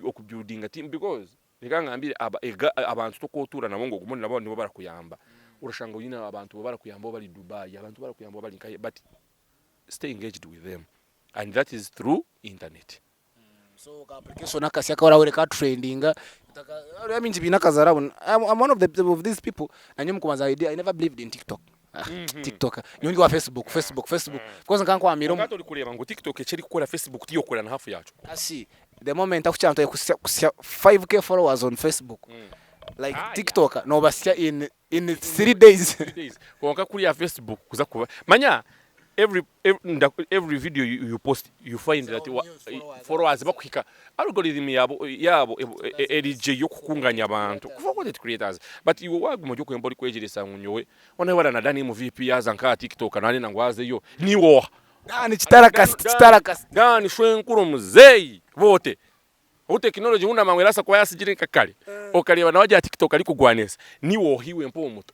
oku buildinga team because Reka ngambire aba ega abantu tokotuura nabo ngu ogume ori nabo nibo barakuyamba. Orashanga oine abantu barakuyamba bari Dubai, abantu barakuyamba bari nkahe but stay engaged with them and that is through internet.
So ka application akasya aku orahurira ka trendinga hariho abaingi baine akazarabo I'm one of the of these people nanye omu kubanza I never believed in tiktok tiktok nyowe ndi owa facebook facebook facebook because nkaba nkwamiire omu
Kwonka hati orikureeba ngu tiktok eki erikukora Facebook tiyokukora na hafu yakyo.
Kasi The moment aku kyantwaire kusya kusya 5k followers on Facebook like
Ah,
TikTok nobasya in in 3 days.
days kwonka kuriya Facebook kuza kuba manya every every, nda- every video you, you post you find that wa, followers bakuhika algorithm yabo yabo erije yokukunganya abantu kuva content creators but iwe waguma ori okwemba ori kwegyeresa ngu nyowe ona wara na Dani MVP yaza nka TikTok nane nangwa azeyo niwe oha
Dani kitarakasi kitarakasi.
Dani shwenkuru muzeyi bote obu tekinology ngu namangu erasa kuba yasigire nka kare okareba nawe arya tiktok arikugwanisa niwe oha iwe mpa omuto.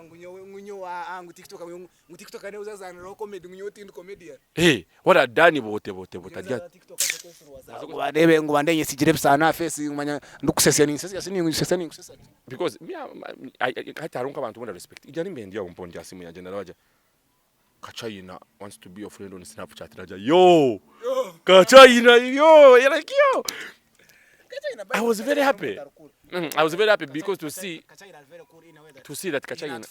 Ngu nyowe ngu nyowe aa ngu tiktok ngu tiktok niwe ozazaniraho comedy ngu nyowe tindi comedian.
Eeh wara Dani bote bote bote arya.
Ngu bandeebe ngu bandeebe nyesigire ebisaano aha face ngu manya ndikusesya ninsesya si ninkusesya ninkusesya.
Because me I hati hariho nkabantu abu nda respect ija nimba ndi aho mpo ndi aha simu yangye ndareba gye Kachina wants to be your friend on Snapchat nagira yo Kachina yo you're like yo I was very happy I was very happy because to see to see that Kachina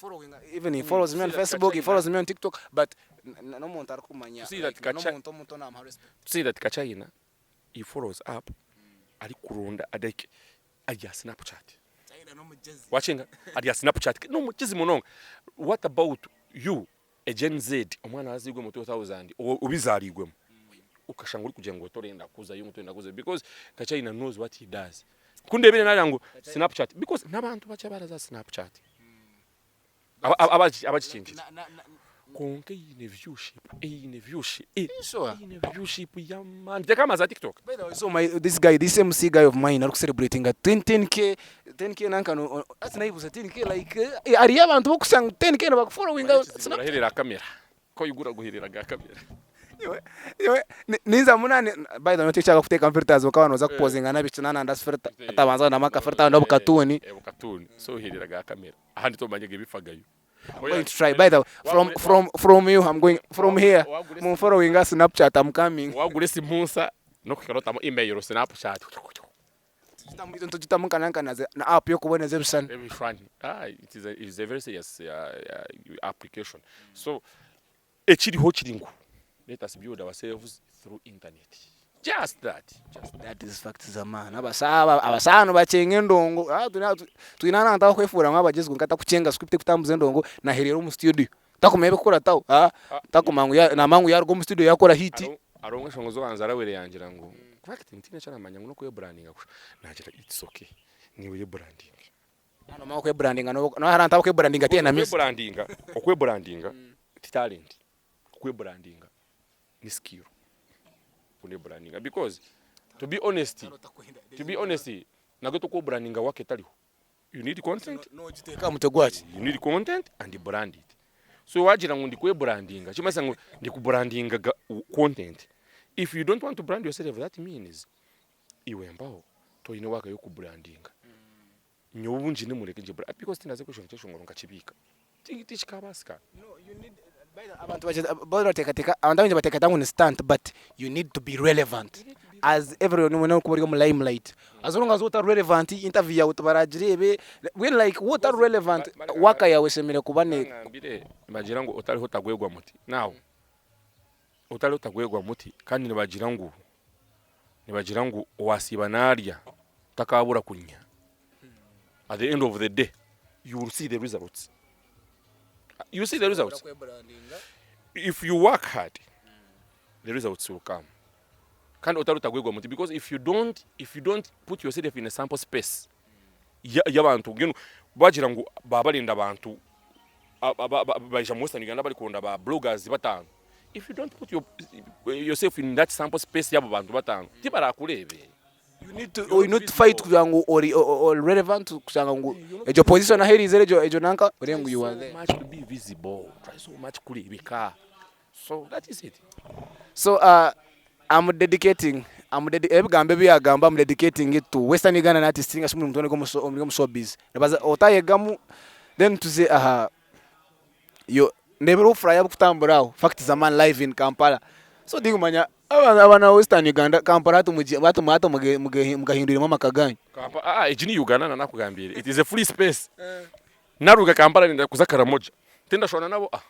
even he follows me on Facebook he follows me on TikTok but n'omuntu arikumanya
To see that Kacha-
n'omuntu omuto namuha respect
to see that Kachina he follows up arikuronda like ari aha Snapchat Wakinga ari aha Snapchat n'omukizi munonga what about you a Gen Z omwana azairwe omu 2000 obizarirwemu okashanga orikugira ngu torenda kuzayo ngu torenda kuzayo because Kachina knows what he does ku ndebire nareba ngu Snapchat because n'abantu bakye abaraza aha Snapchat abagikingire kwonka eine viewership eine viewership eine viewership y'amaani teka amazi aha TikTok.
By the way, so my this guy this MC guy of mine ari celebrating 10 10k 10k nanka no ati nayibuza 10k like eh, hariyo abantu bokusanga 10k nibakufollowinga
Uraherera kamera ko yigura guherera ga kamera.
Iwe iwe ninza munani by the way tikyaka kuteekamu filters bakaba noza kupozinga nabiki nananda filter atabanza nama ka filter nobukatuni.
Obukatuni so oherera ga kamera ahandi tomanya ebifagayo.
I'm going to try by the way from from from you I'm going from here mu following Snapchat I'm coming.
Wagura esimu nsa nokuhika otamu email Snapchat.
Tugitamu nka nanka na app yokuboneza ebishushani.
Ebishushani ah it is a, it is a very serious application so Ekiriho kiri ngu let us build ourselves through internet just that.
That is facts z'amaani. Abasaaba abasaano bakyenga endongo. Ah, twine twine abantu abakwefuura ngu abagyezi kwonka atakukyenga script ekutambuza endongo naherera omu studio. Takumanya ebikukurataho. Ah, takumanya ngu ya namanya ngu yaruga omu studio yakora hit.
Hariho hariho enshonga ezi obanza arawere yangira ngu kuba tihaine eki aramanya ngu n'okwebrandinga kusha. Nagira it's okay niiwe oyebrandinge.
Nomanya okwebrandinga no hariho abantu abakwebrandinga tihaine na music.
Okwebrandinga okwebrandinga ti talent okwebrandinga ni skill okwebrandinga because to be honest to be honest nabwo tokwebrandinga work etariho you need content
Nogiteeka aha mutwe gwaki?
you need content and brand it so wagira ngu ndikwebrandinga kimanyisa ngu ndikubrandinga content if you don't want to brand yourself that means Iwe mpaho toine work yokubrandinga nyowe obu ngine mureke ngye because tindaze kweshongora ekyeshongoro nkakibiika tikikabasika.
Abantu barateekateeka abantu abaingi bateekateeka ngu ni stunt but you need to be relevant as everyone oyine kuba ori omu limelight as long as waaba otari relevant interview yaawe tibaragireebe mbwenu like waaba otari relevant work yaawe eshemereire kuba ne.
Bangambire nibagira ngu otariho otagwegwa muti now otariho otagwegwa muti kandi nibagira ngu Nibagira ngu owaasiiba naarya takaabura kunya. At the end of the day you will see the results. You see the results. If you work hard the results will come. Kandi otari otagwegwa muti because if you don't if you don't put yourself in a sample space y'abantu mbwenu bagira ngu baba barenda abantu baija mu Western Uganda barikwenda ba bloggers batano if you don't put your, yourself in that sample space y'abo bantu batano tibarakureebe.
You need to, you need to fight kugira ngu ori ori relevant kushanga ngu egyo position ahu eriizire egyo egyo nanka orebe ngu you are there.
Try so much to be visible, try so much kureebeka so that is it.
So I'm dedicating I'm dedi ebigambo ebi yagamba I'm dedicating it to Western Ugandan artists ninga shi buri muntu weena ori omu showbiz. Nibaza otayegamu then tuze aha yo ndeebire obufuraya burikutambura aho Fact Zaman live in Kampala so tinkumanya abaana ba Western Uganda Kampala hati hati mugahindwiremu amaka gaanyu.
Kampala aa egi ni Uganda nanakugambiire it is a free space naruga Kampala nenda kuza Karamoja tindashwana nabo ah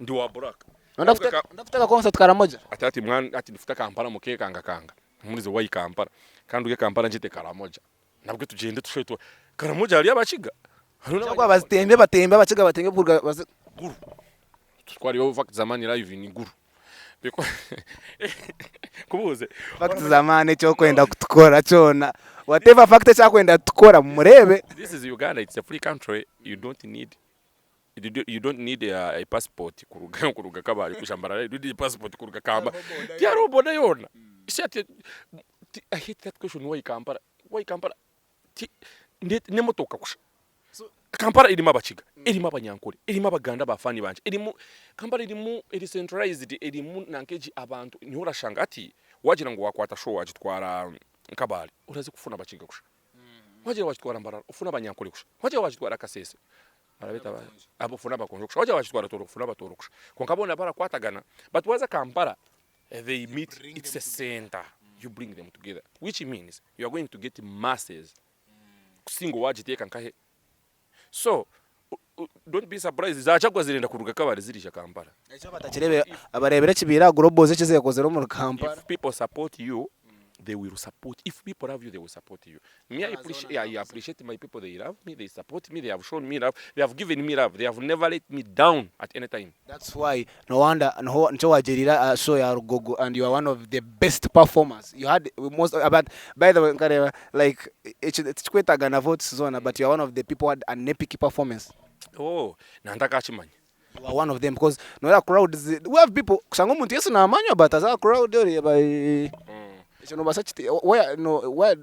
ndi wa black
Noyenda kuteeka concert Karamoja?
Ati ati mwana ati nifuta Kampala mukekangakanga murize why Kampala kandi nduge Kampala ngyete Karamoja Nabwe tugyende tushube tu Karamoja hariyo abakiga
hariyo n'abanya Bazitembe batembe abakiga batembe kuruga baze
Gulu tutwareyo fact zamani live in Gulu kubuuze
Fact zamani eki orikwenda kutukora kyona whatever fact eki arikwenda kutukora mumureebe.
This is Uganda it's a free country you don't need You don't need a passport kuruga kuruga Kabale kuja Mbarara, you don't need a passport kuruga Kampala. Tihariho boda yoona. See ati I hate that question why Kampala? Why Kampala? Ti n'emotoka kusha. Kampala erimu Abakiga, erimu Abanyankore, erimu Abaganda ba fani bangye, erimu Kampala erimu eri centralized erimu nanka egi abantu niho orashanga hati wagira ngu wakwata show wagitwara Kabale oraza kufuna Abakiga kusha. Wagira wagitwara Mbarara ofune Abanyankore kusha. Wagira wagitwara Kasese Barabeeta ba abo ofune abakonjo kusha wagira wakitwara Tooro ofune abatooro kusha kwonka boona barakwatagana but waza Kampala they meet it's a center you bring them together which means you are going to get masses kusinga owagiteeka nkahe so don't be surprised zakyagwa zirenda kuruga Kabale ziriija Kampala.
Ekyo batakireebire abareebire ekibaire aha Globals eki zeekozire omuri Kampala.
If people support you they will support if people love you they will support you me I appreciate, I appreciate my people they love me they support me they have shown me love they have given me love they have never let me down at any time.
That's why no wonder niho nikyo wagirira aha show ya Rugogo and you are one of the best performers you had most but by the way nkareba like eki tikikwetaaga na votes zoona but you are one of the people who had an epic performance.
Oh nantakakimanya.
You are one of them because noreeba crowds we have people kushanga omuntu yes namanywa but aza aha crowd oreeba ekyo nobaasa kiti where no where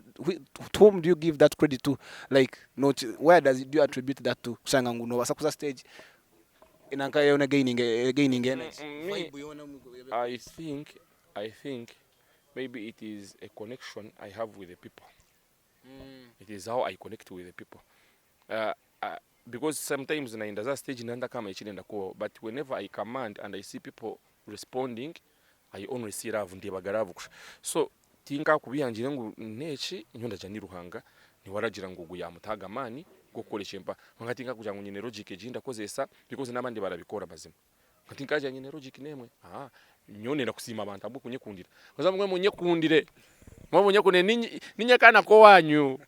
to whom do you give that credit to like no where does do you attribute that to kushanga ngu nobaasa kuza stage nanka yoona egaininga egaininga energy
Me,
vibe yoona
I think I think maybe it is a connection I have with the people. It is how I connect with the people. Because sometimes nayenda za stage ndandakamanya ekirenda kubaho but whenever I command and I see people responding I only see love ndeebaga love kusha. So tinkakubiha ngire ngu n'eki nyowe ndagira ni Ruhanga niwe aragira ngu ogu yamutahaga amaani g'okukora eki mpa. Kwonka tinkakugira ngu nyine logic egi ndakozesa because n'abandi barabikora mazima. Kwonka tinkagira nyine logic n'emwe aah nyowe nenda kusiima abantu ahabw'okunyekundira. Haza mbwenu munyekundire, munyekundire ninye kaana k'owaanyu.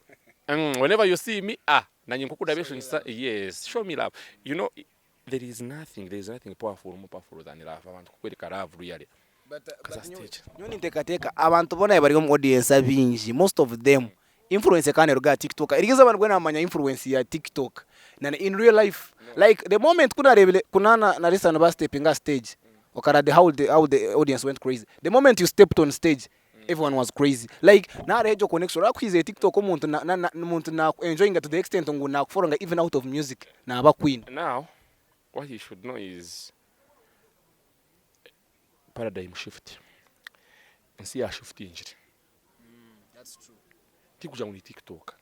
Whenever you see me ah nanye nk'oku ndabeshungisa yes show me love. You know there is nothing, there is nothing powerful more powerful than love abantu kukwereka love really. Kaza stage.
Nyowe ninteekateeka abantu boona bari omu audience abaingi most of them influence ekaba neruga aha TikTok. Eryo izooba nibwo naamanya influence ya TikTok na in real life like the moment ku naareebire ku na na Lisa niba stepinga aha stage okareba how the how the audience went crazy. The moment you stepped on stage everyone was crazy like nahariho egyo connection oraba akuhiize TikTok omuntu na na omuntu naku enjoyinga to the extent ngu nakufollowinga even out of music naaba queen.
Now what you should know is paradigm shift ensi ya shiftingire tikugira ngu ni TikTok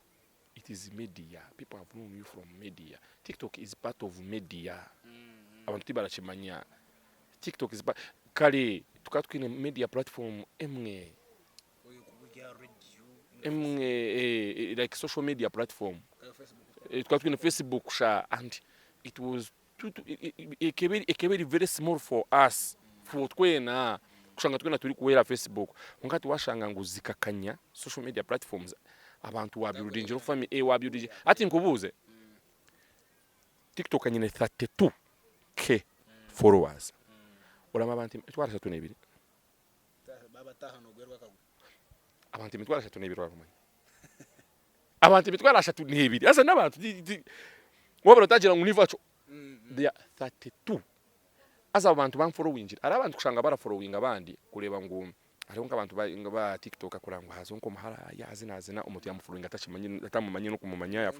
it is media people have known you from media TikTok is part of media abantu tibarakimanya TikTok is part kare tukaba twine media platform emwe emwe eh, like social media platform eh, tukaba twine Facebook sha and it was Ekaba eri very small for us for twena kushanga twena turikuhwera Facebook kwonka hati washanga ngu zikakanya social media platforms Abantu wa buildingira fami eh wa buildingira hati nkubuuze TikTok nyine 32k followers oraba abantu 32,000 abantu 32,000 orabamanya abantu 32,000 haza n'abantu wabura otagira ngu ni vaco they are 32 haza abo bantu banforowingire hariho abantu kushanga baraforowinga abandi kureeba ngu Hariho nk'abantu ba TikTok kureba ngu haza nk'omuhara yazina azina omuntu yamufollowinga atakimanyire atamumanyire n'okumumanya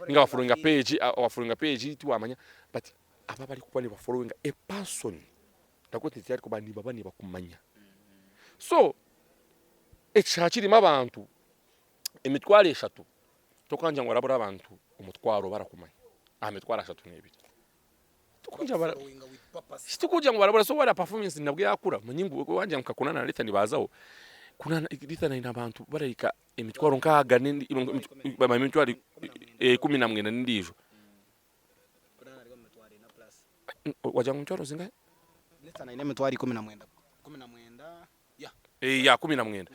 ninga wafollowinga page wafollowinga page tiwamanya but abo abarikuba nibafollowinga a person ndakwetegyereza arikuba nibaba nibakumanya so ekishaayi kirimu abantu 30,000 tokangira ngu orabura abantu omutwaro barakumanya aha 32,000. Tikugira ngu barabura so wara performance nabwo yakura manye ngu wangira nka Kunana na Ritha nibazaho Kunana Ritha aine abantu barahika emitwaro nkaaga emitwaro 19 n'endiijo wagira ngu emitwaro zingahi?
Ritha aine emitwaro 19.
Ya 19.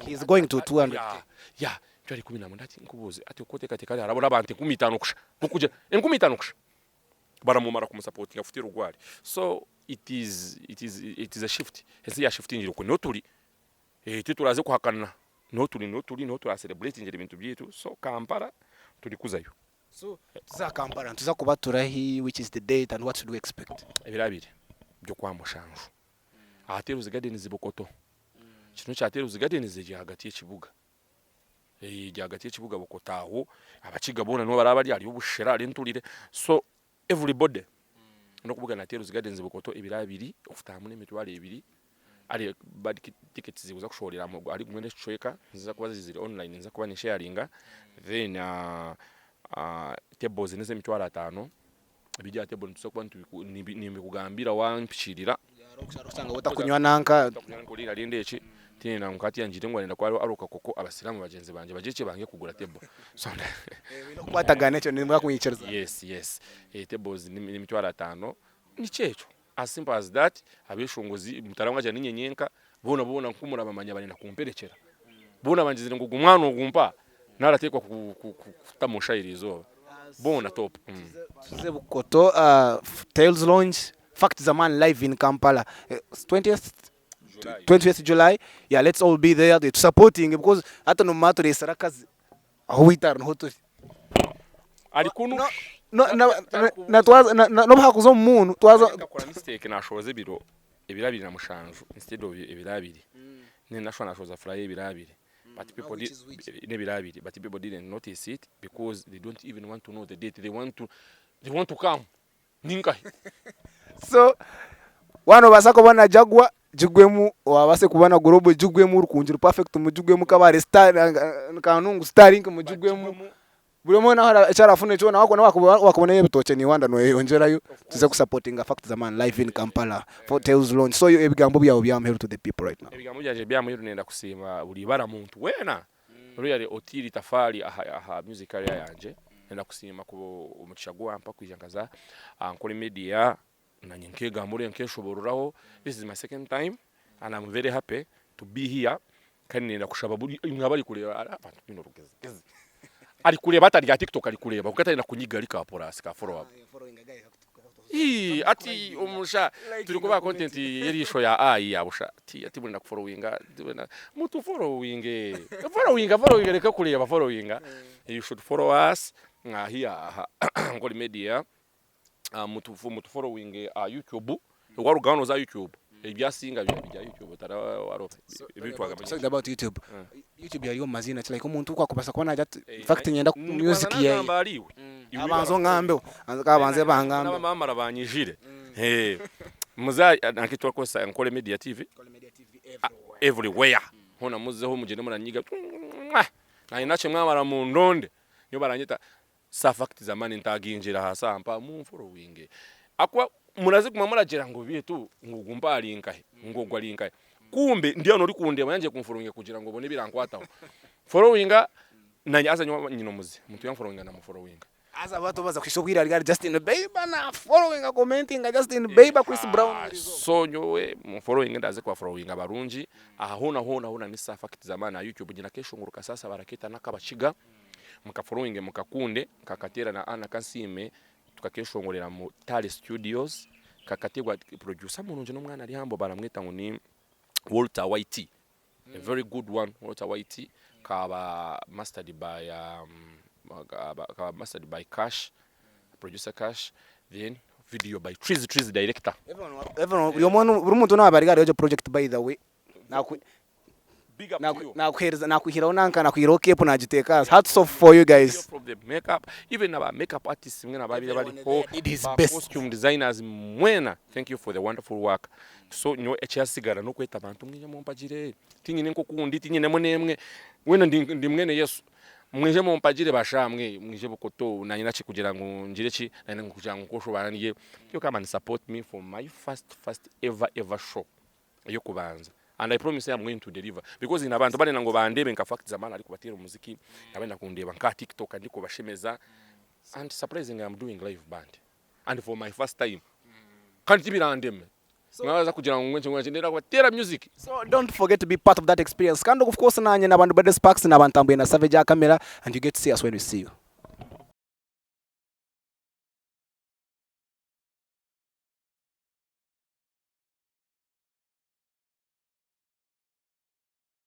He's going to 200k.
Ya emitwaro 19 hati nkubuuze hati oku oteekateeka hariho harabura abantu 50,000 kusha kukugira 50,000 kusha baramumara kumusapotinga kuteera ogwari so it is it is it is a shift ensi yashifutingire okwe niho turi tituraze kuhakana niho turi niho turi niho turasereburetingira ebintu byaitu so Kampala turikuzayo.
So tuza Kampala nituza kuba turahi which is the date and what should we expect?
Ebiro abiri by'okwamushanju. Aha Teruzi Gardens Bukoto. Kinu kya Teruzi Gardens eri ahagati y'ekibuga. Eri ahagati y'ekibuga Bukoto aho abakiga boona niho baraba bari hariyo obushera hariyo enturire so everybody n'okubugana Teruzi Gardens Bukoto ebiro abiri okutahamu n'emitwaro ebiri ari tickets zikuza kushohorera ahari gumwe n'ekicweka niziza kuba ziri online ninza kuba ninsharinga then tables n'ez'emitwaro 50. Ebiri aha table nituza kuba nimbikugambira wampikirira.
Kushanga otakunywa nanka.
Otakunywa nanka eki tinyenda ngu hati ngire ngu arenda kuba aruka koko abasiramu bagyenzi bangye bagire ki bange kugura table. So
Oine kukwatagana ekyo nimba kunyikiriza.
Yes yes tables n'emitwaro 50 nikyo ekyo as simple as that. Abeshongozi mutaraba mwagira ninye nyenka boona boona nku murabamanya barenda kumperekyera. Boona bangizire ngu ogu mwana ogu mpa narateekwa kuta mu nshaho eriizooba. Boona top.
Tuze Bukoto Tales Lounge Fact Zaman live in Kampala 20th 20th July yeah let's all be there to supporting because hati nomanya turesire akazi ahu witari niho turi.
Ari kunu.
Nobu hakuza omu muunu twaza.
Nkakora mistake nashohoza ebiro ebiro 27 instead of ebiro 20 then nashuba nashohoza flyer y'ebiro 20 but people did n'ebiro 20 but people didn't notice it because they don't even want to know the date they want to they want to come ninkahi.
So waaba nobaasa kubona Jaguar gigwemu, wabaasa kubona Global gigwemu, Rukungiri Perfect mugigwemu, Kabale Star Kanungu Starlink mugigwemu, buri omwe weena eki arafuna kyona wakubonayo ebitookye niiwanda noyeyongyerayo tuze kusapotinga Fact Zaman live in Kampala for Tales launch. So ebigambo byawe bya muheru to the people right now.
Ebigambo byangye bya muheru nenda kusiima buri ibara muntu weena really otiire itafaari aha music career yangye. Nenda kusiima omugisha ogu wampa kwija nkaza aha Nkore Media nanye nkegambura nkeshoboororaho. This is my second time and am very happy to be here kandi nenda kushaba buri imwe abarikureeba abantu baine orugezigyezi arikureeba atari aha TikTok arikureeba kwonka tarenda kunyiga ari ka plus ka follow up. Ii ati omusha turi kubaha content y'eriisho ya ai ya busha ati ati mwenda kuforowinga mutuforowinge forowinga forowinga reka kureeba forowinga you should follow us here aha Nkore Media mutuforowinge aha YouTube waruga hanu oze aha YouTube ebyasinga biri aha YouTube
Talking about YouTube, YouTube yari omu maziina ki like omuntu ku akubaasa kuba naagira ati infact niinyenda music yeeye.
Nagamba ahari iwe.
Abanze ongambeho, kabanze bangambeho.
N'abamamara banyijire. Muze aha nanka turakozesa Nkore Media TV everywhere. Hoona muzeho mugyende muranyiga nanye nakye mwamara mundonde nyowe baranyeta Sir Fact Zamani ntagingira aha saha mpa munforowinge ahakuba muraze kuguma muragira ngu beitu ngu ogu mpa ari nkahi ngu ogu ari nkahi kumbe ndi hanu orikundeeba yangye kunforowinga kugira ngu obone ebirankwataho forowinga nanye haza nyowe nyine omuze omuntu yanforowinga ndamuforowinga.
Haza abantu baza kuhisa obwire ahari Justin Bieber na followinga commentinga Justin Bieber, Chris Brown
Ah,
buri izooba.
So nyowe mu following ndaze kuba followinga barungi aha hoona hoona hoona ni Safa Kitizaman aha YouTube nyine akeshongoro kasasa baraketa nakabakiga muka followinge mukakunde nkakateera na Anna Kansiime tukakeshongorera mu Tale Studios kakategwa producer murungi n'omwana ari hambo baramweta ngu ni Walter YT a very good one Walter YT kaba mastered by um, kaba mastered by Cash producer Cash then video by Trees Trees director.
Everyone, buri omwe buri muntu naaba ari ahari egyo project by the way naku
Big up to you.
Nakuhereza nakwihiraho nanka nakwihiraho cap nagiteeka ahansi hats off for you guys.
From the makeup even na ba makeup artists mwena ababaire
Everyone
bariho
there did his
ba
best.
costume designers mwena thank you for the wonderful work so nyowe ekyasigara nokweta abantu mwije mumpagire tinyine nkokundi tinyinemu nemwe wena ndi, ndi mwene Yesu mwije mumpagire basha mwe mwije bukoto nanye naki kugira ngu ngire ki nanye kugira ngu nkoshobaana niye you come and support me for my first first ever ever show eyokubanza and I promise you I'm going to deliver because nyine abantu barenda ngu bandebe nka Fact Zamani arikubateera omuziki abenda kundeeba nka TikTok ndikubashemeza and surprisingly I'm doing live band and for my first time kandi tibirandeme mwabaza kugira ngu ngwekye ngwekye ndenda kubateera music.
So don't forget to be part of that experience kandi of course nanye nabantu Bede Sparks naba ntambwire na Savage aha camera and you get to see us when we see you.